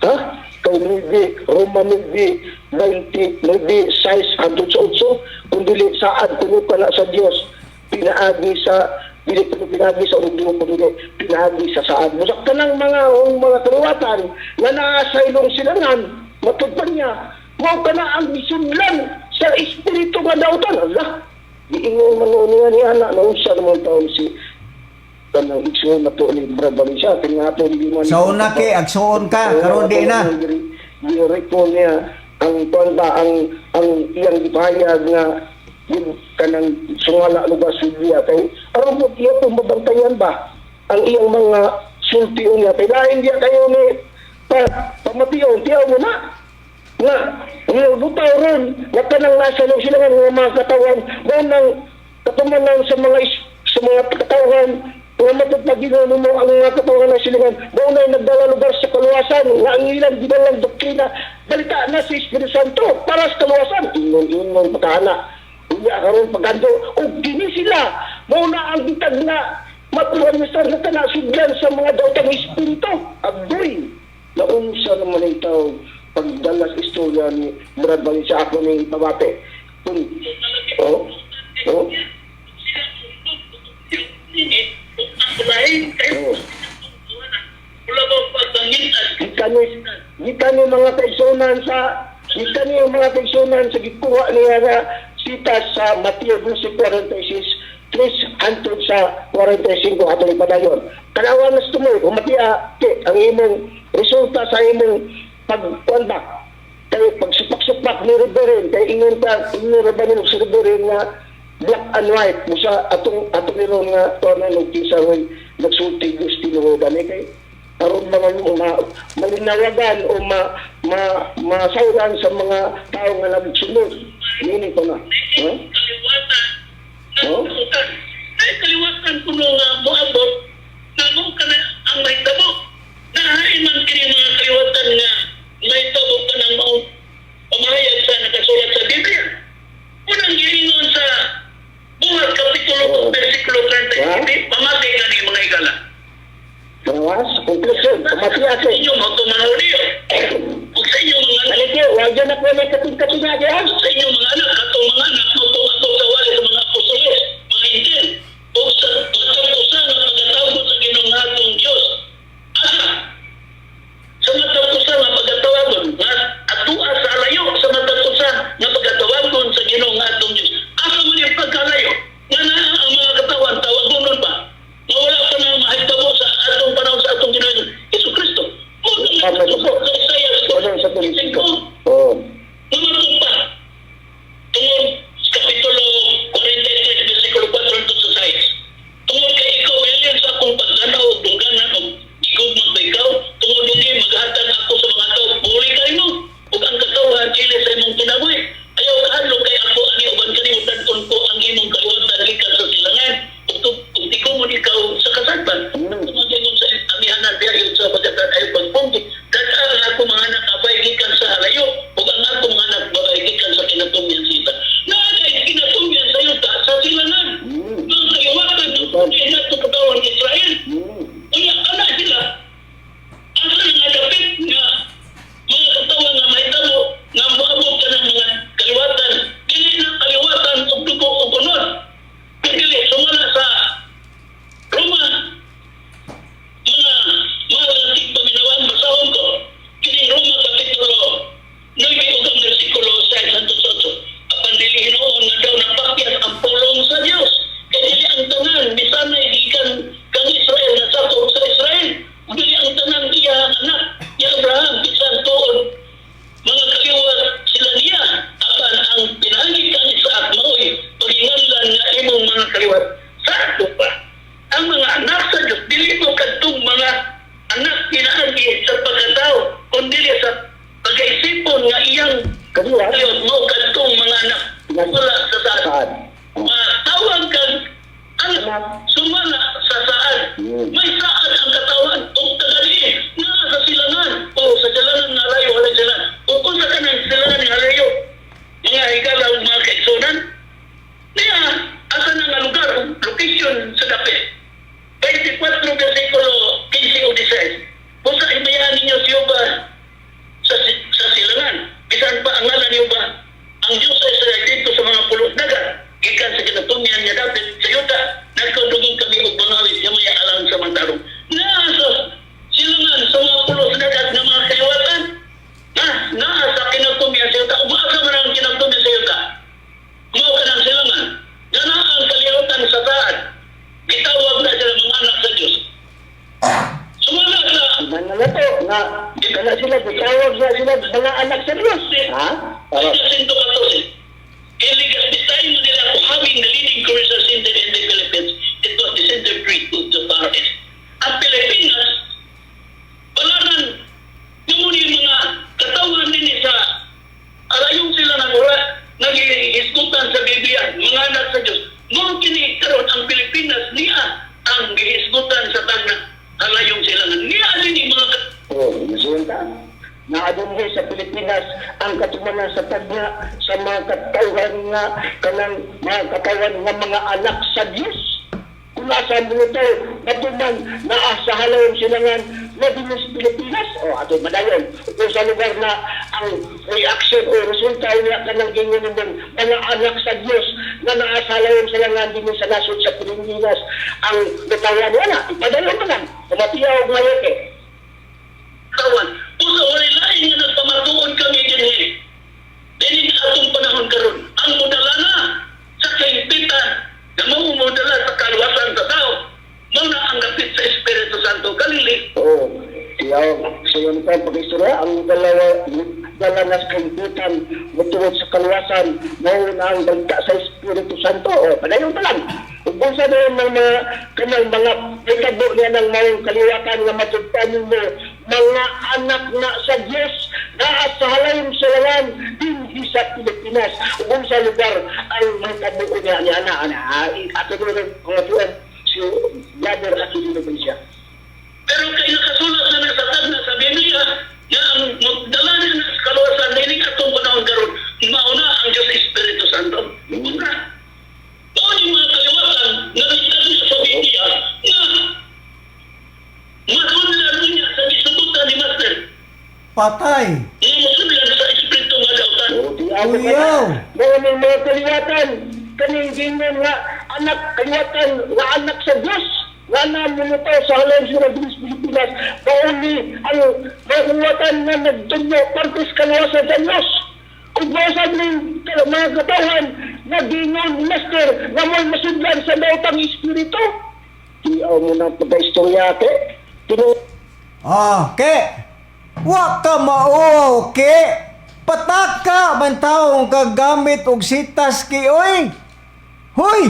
ha, kay 9 Roma 9 90 9 6 hangtod sa 8 kung dili saad kuno ka na sa Dios pinaagi sa dili kuno pinaagi sa ulubog-dugo kun dili pinaagi sa saad. Busak tanang mga kaliwatan nga naa sa ilong silangan matud pa niya mao ka na ang gisunlan sa espiritu nga dautan. Ala, giingon man niya ni anak na unsa naman taon si Kanang igsoon na to ni Brad Valencia kini ato ni Giman. Sa una kay agsuon ka karon di na. Gi-recall niya ang kuan ba ang iyang gipahayag nga yun kanang sungala lugar sa Biblia kay aron po iya po mabantayan ba ang iyang mga sulti niya kay lain diya kayo ni pa pamation tiyaw mo na nga nga butaw ron nga kanang nasa nung sila nga mga katawan mo nang katumanan sa mga sa mga katawan nga matutagin mo ang mga katawan ng silangan mo na nagdala lugar sa kaluwasan nga ang ilang ginalang doktrina balita na si Espiritu Santo para sa kaluwasan. Ingon-ingon pagkana unya karon pagkando og kini sila mo na ang bitag na matuan ni sar na kana sugdan sa mga daotang espiritu. Agoy, naunsa naman ang tao pagdala sa istorya ni Brad Valencia ako ni Pabate. Kung, oh, oh, oh. Gikan ni mga kaigsunan sa gikan ni mga kaigsunan sa gikuha niya nga sita sa Mateo 12:46 3 hangtod sa 45 atong ipadayon. Kanawa na sa tumoy, humatia ke ang imong resulta sa imong pagkuan ba kay pagsupak-supak ni Reverend kay ingon pa ingon ra ba ni si Reverend nga black and white musa atong atong niro nga tuwa og kinsa way nagsulti gusto tinuodan eh kay aron mga ma, malinawagan o ma, ma masawran sa mga tao nga nagsunod niini ko na, huh? Kaliwatan Oh? ng ay kaliwatan kuno nga moabot na mo kana ang mahitabo nahain man kini mga kaliwatan nga mahitabo kanang mao pamahayag sa nakasulat sa Biblia. Unang giingon sa Buhat Kapitulo Oh. 2 versikulo 37, pamati kani mga igala. Gawas, conclusion, pamatiya Sa kay. inyo mga tumanghuli ug sa inyong mga anak, Alike, wag dyan na po may kating-kating na diyan. sa inyong mga anak, katong mga anak, magtungato sa wali sa mga apostoles, mga intel, o sa matag usa nga pagkatawag sa Ginoong atong Dios. Asa? Sa matag usa nga pagkatawagon, nga atua sa layo sa matag usa nga pagkatawagon sa Ginoong atong Dios. Asa man yung pagkalayo? Nga naa ang mga katawan, tawagonon pa. Nga wala pa na mahitabo sa atong panahon sa atong Ginoong Hesus Kristo. Mo Tama po. sa Isaiah Ano sa tulisik ko? 55, Oh. Mga tumpa, tungod sa Kapitulo Man na to nga kana sila gitawag na sila mga anak sa Dios. Ha? Para. 114. In Legazpi time, Manila, to having the leading commercial center in the Philippines, it was the center trade to the Far East. Ang Pilipinas, wala nang yung yung mga katawan din sa alayong sila ng ura, nag-iisgutan sa Biblia, mga anak sa Diyos. Mao kini karon ang Pilipinas niya ang gihisgutan sa tanan alayong sila nga niya din mga Oh, resulta. Naa dinhi sa Pilipinas ang katumanan sa tagna sa mga katawhan nga kanang mga katawan nga mga anak sa Dios. Kung asa mo ito, natuman naa sa halayong silangan na din sa Pilipinas. O, ato madayon. Kung sa lugar na ang reaction o resulta niya kanang ganyan ng mga anak sa Dios na naa sa halayong silangan din sa nasod sa Pilipinas ang katawan wala. Ipadayon man lang. Kumatiyaw ngayon eh. Katawan. Kung sa walay lain nga nagpamatuon kami dinhi. Dili sa atong panahon karon, ang modala na sa kahimpitan na mao modala sa kaluwasan sa tao. Mao na ang dapit sa Espiritu Santo kalili. Oo. Tiyaw, sa iyo pa pag-istorya, ang dalawa, dala na sa kahibutan, matuod sa kaluwasan, mao na ang balita sa Espiritu Santo. O, padayon pa lang. Ug busa na yung mga kanang mga itabo niya ng maong kaliwatan nga matugtan mo, mga anak na sa Diyos, naa sa halayong silangan, dinhi sa Pilipinas. Ug sa lugar ang mahitabo niya niya na, ana, ato na mga tuwan, si Brother Aquilino Valencia. Pero kay nakasulat na na sa tagna sa Biblia nga ang magdala niya na sa kaluwasan dili atong panahon karon, mao na ang Diyos Espiritu Santo. Una, mao ni mga kaliwatan nga nagtagna sa Biblia nga masudlan niya sa gisugutan ni Master. Patay. Nga masudlan sa Espiritu nga dautan. Uyaw. Mga ng mga kaliwatan, kaning gingon nga anak kaliwatan nga anak sa Diyos, nga namumutaw sa halan sa Diyos Pilipinas, mauni ang mga kaliwatan nga nagtungo partis kaluwasan sa Diyos. Kung basan ng mga katawan na gingon master nga mo'y masudlan sa daotang espiritu. Tiyaw mo na pagka-istorya ate. Tinu Ah, ke. Wa ka mao, ke. Pataka man taong kagamit og sitas ki oy. Hoy.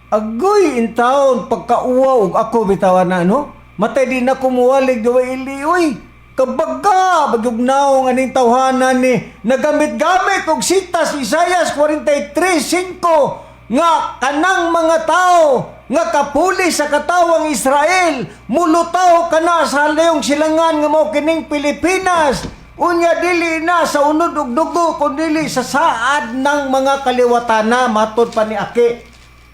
Agoy in taon pagkauwaw og ako bitawan na no. Matay di na kumuwalig gawa ili oy. Kabaga bagyugnaong aning tawhanan ni nagamit-gamit og sitas Isayas 43:5 nga kanang mga tao nga kapuli sa katawang Israel mulutaw kana sa halayong silangan nga mao kining Pilipinas, unya dili na sa unod ug dugo kun dili sa saad ng mga kaliwatana, matod pa ni Aki.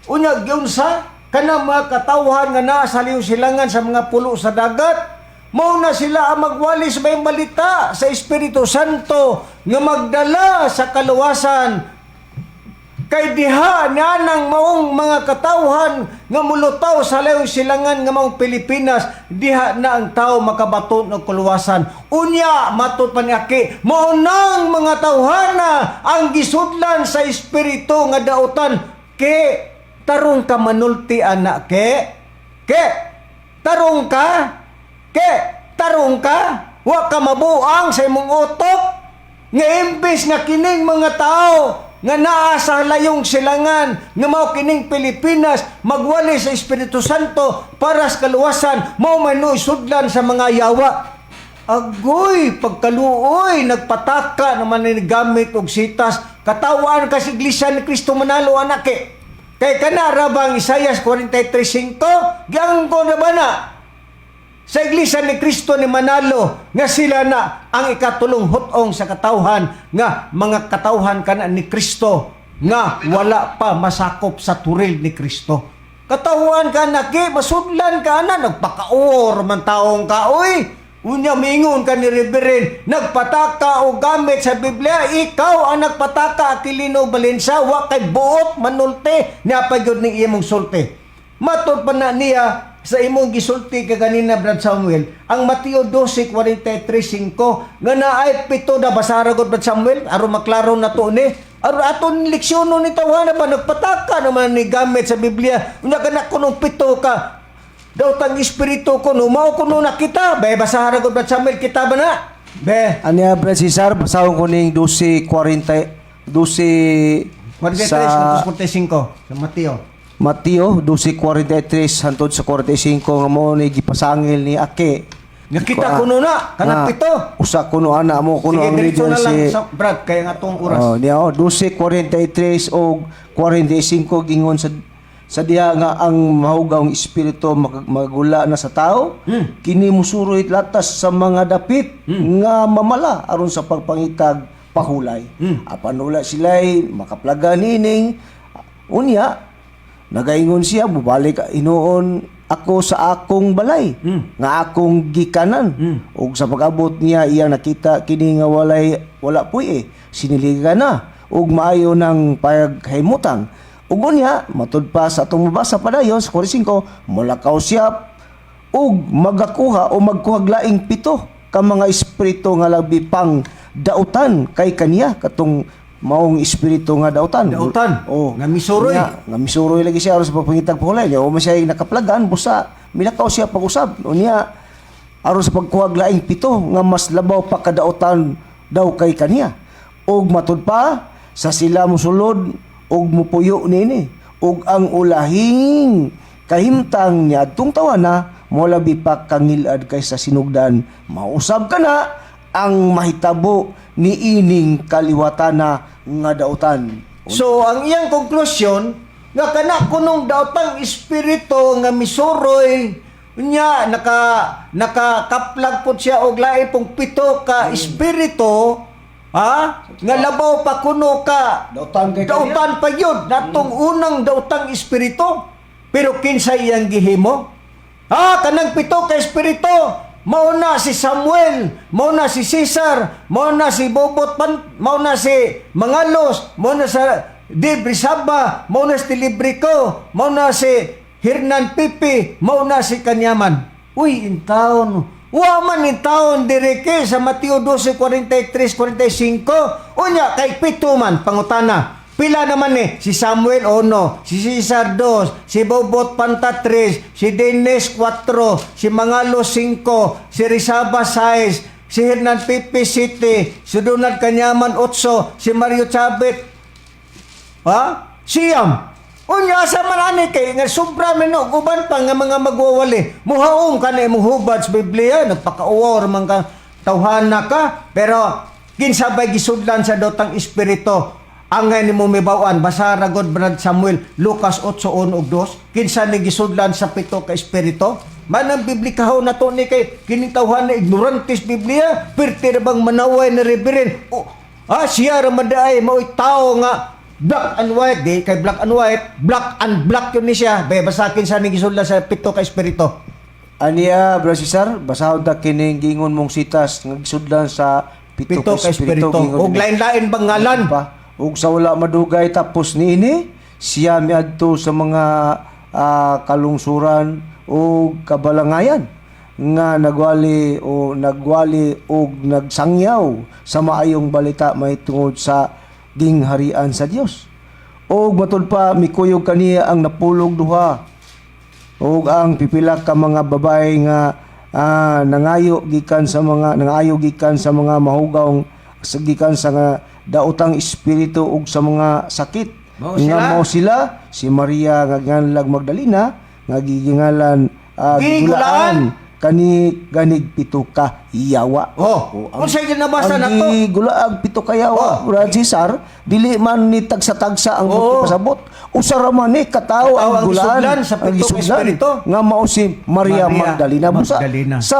Unya giunsa kanang mga katawhan nga naa sa halayong silangan sa mga pulo sa dagat, mao na sila ang magwali sa may balita sa Espiritu Santo nga magdala sa kaluwasan, kay diha niya nang maong mga katawhan nga mulutaw sa layong silangan nga maong Pilipinas, diha na ang tao makabaton og kaluwasan. Unya matod pa ni Aki, mao nang mga tawhana ang gisudlan sa espiritu nga dautan. Ke, tarong ka manulti ana, ke. Ke, tarong ka. Ke, tarong ka. Wa ka mabuang sa imong utok nga imbes nga kining mga tao nga naa sa layong silangan nga mao kining Pilipinas magwali sa Espiritu Santo para sa kaluwasan, mao man no sudlan sa mga yawa. Agoy, pagkaluoy, nagpataka naman ni gamit og sitas. Katawaan ka sa Iglesia ni Cristo Manalo anak eh. Kay kana rabang Isayas 43:5, giangko na ba na sa Iglesia ni Cristo ni Manalo nga sila na ang ikatulong hutong sa katawhan nga mga katawhan kana ni Kristo nga wala pa masakop sa turil ni Kristo. Katawhan ka na ki, masudlan ka na, nagpakaor man taong ka, oy. Unya mingon ka ni Reverend, nagpataka o gamit sa Biblia, ikaw ang nagpataka, Aquilino Balensa, wa kay buot manulti, niya pa gyud ning imong sulti. Matod pa na niya sa imong gisulti ka ganina, Brad Samuel, ang Mateo 12:43-5 nga naay pito na basara gud, Brad Samuel, aron maklaro na to ni. Aron aton leksyono ni tawhana ba nagpataka naman ni gamit sa Biblia. Unya kana kunong pito ka Daotang espiritu kuno mao kuno nakita. Be, basahan ko, Brad Samuel, kita ba na? Be. Anya, Brad Cesar, basahon ko ning 12:40, 12 43 sa 45 sa Mateo. Mateo 12:43 hantod sa 45 nga mo ni gipasangil ni Ake. Nakita kuno na kanang Nga, pito. Usa kuno ana mo kuno Sige, ang diretso leader na lang si sa Brad kaya nga tong oras. Oh, niya oh, 12:43 og 45 gingon sa diha nga ang mahugawng espiritu magula na sa tao, kini musuroy latas sa mga dapit nga mamala aron sa pagpangitag pahulay. Apan wala sila'y makaplaga nining. Unya nagaingon siya, "Mubalik hinuon ako sa akong balay nga akong gikanan." Ug sa pag-abot niya, iyang nakita kini nga walay wala puy eh siniligan na ug maayo ng paghimutang. Ug unya, matud pa sa atong mabasa padayon sa 45, mulakaw siya ug magakuha o magkuhag laing pito ka mga espiritu nga labi pang dautan kay kaniya, katong maong espiritu nga dautan. Dautan? Oh. Nga misuroy. Nga misuroy lagi siya aron sa pagpangitag pahulay. Nya man siya nakaplagan busa milakaw siya pag-usab. Unya aron sa pagkuhag laing pito nga mas labaw pa kadautan daw kay kaniya. Ug matud pa sa sila mosulod ug mupuyo niini, ug ang ulahing kahimtang niadtong tawana molabi pa kangilad kaysa sinugdan. Mausab ka na ang mahitabo niining kaliwatana nga dautan. So ang iyang konklusyon nga kana kunong daotang espiritu nga misuroy nya nakakaplag pud siya og lain pong pito ka espiritu, ha, nga labaw pa kuno ka Dautan kay kaniya. dautan pa yun natong unang daotang espiritu. Pero kinsa iyang gihimo? Ah, kanang pito ka espiritu. Mao na si Samuel, mao na si Cesar, mao na si Bobot Pan, mao na si Mangalos, mao na sa Debri Saba, mao na si Librico, mao na si Hernan Pipi, mao na si Kanyaman. Uy, in town. Wa man in taon direke sa Mateo 12:43 45. Unya kay pito man pangutana. Pila naman eh, si Samuel 1, si Cesar 2, si Bobot Panta 3, si Dennis 4, si Mangalo 5, si Rizaba 6, si Hernan Pipi 7, si Donald Kanyaman 8, si Mario Chavit. Ha? 9. Unya sa man ani kay nga sobra man og uban pa nga mga magwawali. Muhaom ka na imong hubad sa Biblia, nagpakauwaw ra man ka, tawhana ka, pero kinsabay gisudlan sa dotang espiritu? Angay nimo mibaw-an, basa ra god, Brad Samuel, Lucas 8:1 ug 2. Kinsa ni gisudlan sa pito ka espiritu? Manang biblikaho na to ni kay kining tawhana ignorantes Biblia, perti ra bang manaway na reverend? Oh, ah, siya ra man diay mao'y tao nga black and white, di kay black and white, black and black yun ni siya. Be, basakin sa ning gisudlan sa pito ka espiritu. Aniya, Bro Cesar, basahon ta kining gingon mong sitas nga gisudlan sa pito, Pito ka espiritu. Gingon Og ini. lain-lain bang ngalan? Pa. Ug sa wala madugay tapos niini, siya miadto sa mga kalungsuran o kabalangayan nga nagwali o nagwali og nagsangyaw sa maayong balita mahitungod sa gingharian sa Dios. Og matud pa mikuyog kaniya ang 12 ug ang pipila ka mga babae nga nangayo gikan sa mga mahugaw sa gikan sa nga daotang espiritu ug sa mga sakit. Mao Nga sila. mao sila si Maria nga nganlag Magdalena nga gigingalan Gigulaan. gigulaan kani ganig pito ka yawa. Oh, unsay ginabasa ang nato? gigulaag pito ka yawa, Oh. Brad Cesar, dili man ni tagsa-tagsa ang oh. pasabot. Usa ra man ni katao Katao ang ang gulaan, gisudlan sa ang pito ka gisudlan espiritu. nga mao si Maria, Maria Magdalena. Busa, Magdalena. sa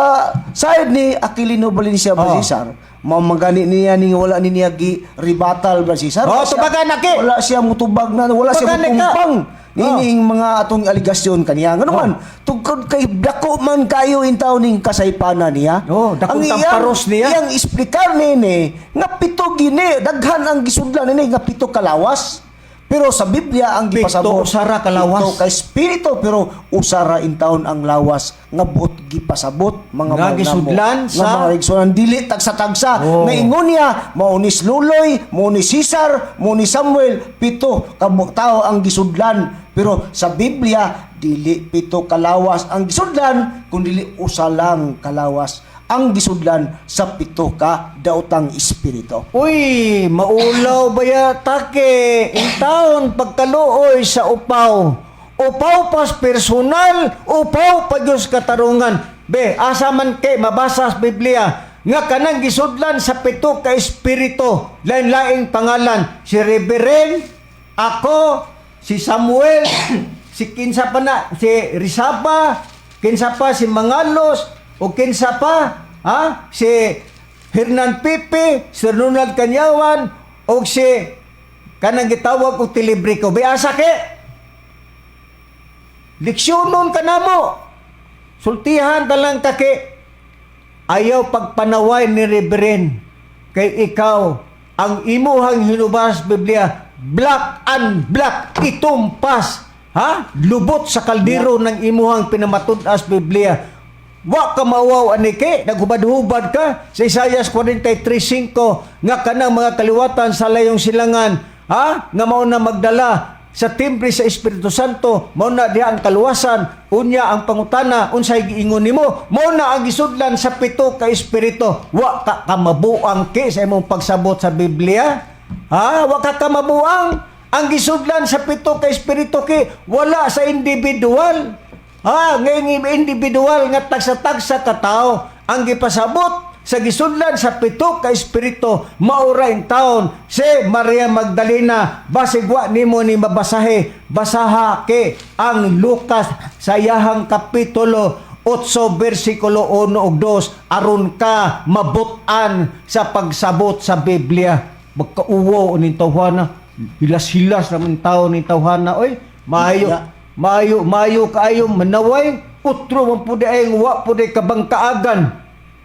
side ni Aquilino Valencia, Brad Oh. Cesar, mao magani niya ning wala ni niya gi ribatal, Brad Cesar. Oh, Wala siya- tubagan, Aki. Wala siya mutubag na, wala siya Tubagan, ka. mutumpang Oh. nining mga atong aligasyon kaniya. Ngano man, tungkod kay dako man kayo intaw ning kasaypanan niya. Oh, dakong Ang tamparos niya. Iyang isplikar nini nga pito gini, daghan ang gisudlan nini nga pito kalawas. Pero sa Biblia ang Pito, gipasabot usara ka lawas. Pito ka espiritu, pero usara intawon ang lawas nga buot gipasabot mga Nga mahal namo. gisudlan Nga mga igsunan dili tagsa-tagsa. Oh. Nga ingon niya mao ni Luloy, mao ni Cesar, mao ni Samuel, pito ka tao ang gisudlan Pero sa Biblia, dili pito kalawas ang gisudlan, kun dili usa lang kalawas ang gisudlan sa pito ka daotang espiritu. Uy, maulaw ba ya take? Intaon pagkaluoy sa upaw. Upaw pas personal, upaw pa Diyos katarungan. Be, asa man kay mabasa sa Biblia nga kanang gisudlan sa pito ka espiritu, lain-laing pangalan, si Reverend, ako, si Samuel, si kinsa pa na, si Risaba, kinsa pa si Mangalos, o kinsa pa, ha? Si Hernan Pipe, si Ronald Kanyawan, o si kanang gitawag og Tilibrico. Be, asa ke? Leksyonon ka na mo. Sultihan ta lang ka ke. Ayaw pagpanaway ni Reverend. Kay ikaw, ang imuhang hinubas Biblia, black and black, itumpas. Ha? Lubot sa kaldero ng imuhang pinamatud-as Biblia. Wa ka mawaw anike, naghubad-hubad ka sa Isaiah 43:5 nga kanang mga kaliwatan sa layong silangan, ha? Nga mao na magdala sa timbre sa Espiritu Santo, mao na diha ang kaluwasan, unya ang pangutana, unsay giingon nimo, mao na ang gisudlan sa pito ka espiritu. Wa ka kamabuang ke sa imong pagsabot sa Biblia? Ha? Wa ka kamabuang? Ang gisudlan sa pito ka espiritu ke wala sa individual. Ha, ngayon individual nga tagsa-tagsa ka tao ang gipasabot sa gisudlan sa pito ka espiritu maura in taon si Maria Magdalena. Basig wa nimo ni mabasahe, basaha ke ang Lucas sa iyahang kapitulo 8 bersikulo 1 ug 2 aron ka mabut-an sa pagsabot sa Biblia. Magkauwo ning tawhana, hilas-hilas naman tao ning tawhana, oy. Maayo, maayo, maayo kaayo manaway, utro man pud ay wa pud ay kabangkaagan.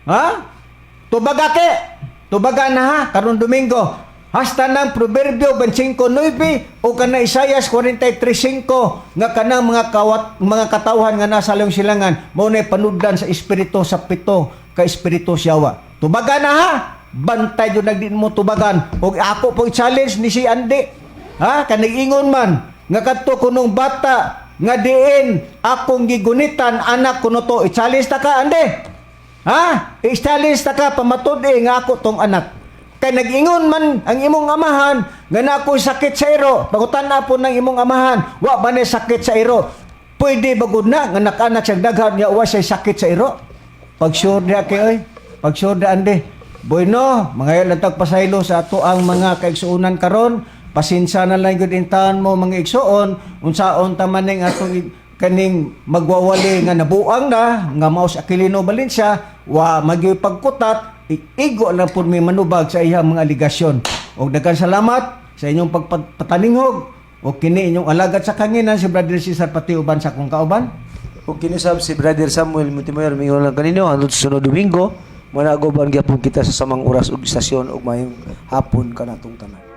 Ha? Tubaga ke. Tubaga na ha karon Domingo. Hasta ng Proverbio 25:9 o kana Isaias 43:5 nga kanang mga kawat mga katawhan nga nasa layong silangan mao nay panudlan sa espiritu sa pito ka espiritu siyawa. Tubaga na ha. Bantay jud nagdin mo tubagan. Og ako po challenge ni si Andi. Ha, kanag-ingon man nga kadto kunong bata nga diin akong gigunitan anak kuno to, i-challenge ta ka, Ande. Ha? I-challenge ta ka pamatud-i nga ako tong anak. Kay nag-ingon man ang imong amahan nga na ako'y sakit sa iro. Pangutan-a po ng imong amahan, wa ba na sakit sa iro? Pwede ba gud na nga nakanak siya daghan nga wa siya sakit sa iro? Pag sure diha kay oy. Pag sure diha, Ande. Bueno, mga lang pasaylo sa ato ang mga kaigsuonan karon. Pasensya na lang gud intaon mo mga igsuon, unsaon ta man ning atong kaning magwawali nga nabuang na nga mao si Aquilino Valencia wa magyoy pagkutat, igo lang pud may manubag sa iyang mga aligasyon. Og daghan salamat sa inyong pagpataningog o kini inyong alagad sa kanginan si Brother Cesar pati uban sa akong kauban. Ug kinusab si Brother Samuel Montemayor mingon lang kaninyo hangtod sa sunod Domingo, managoban gyapon kita sa samang oras ug istasyon ug mayong hapon kanatong tanan.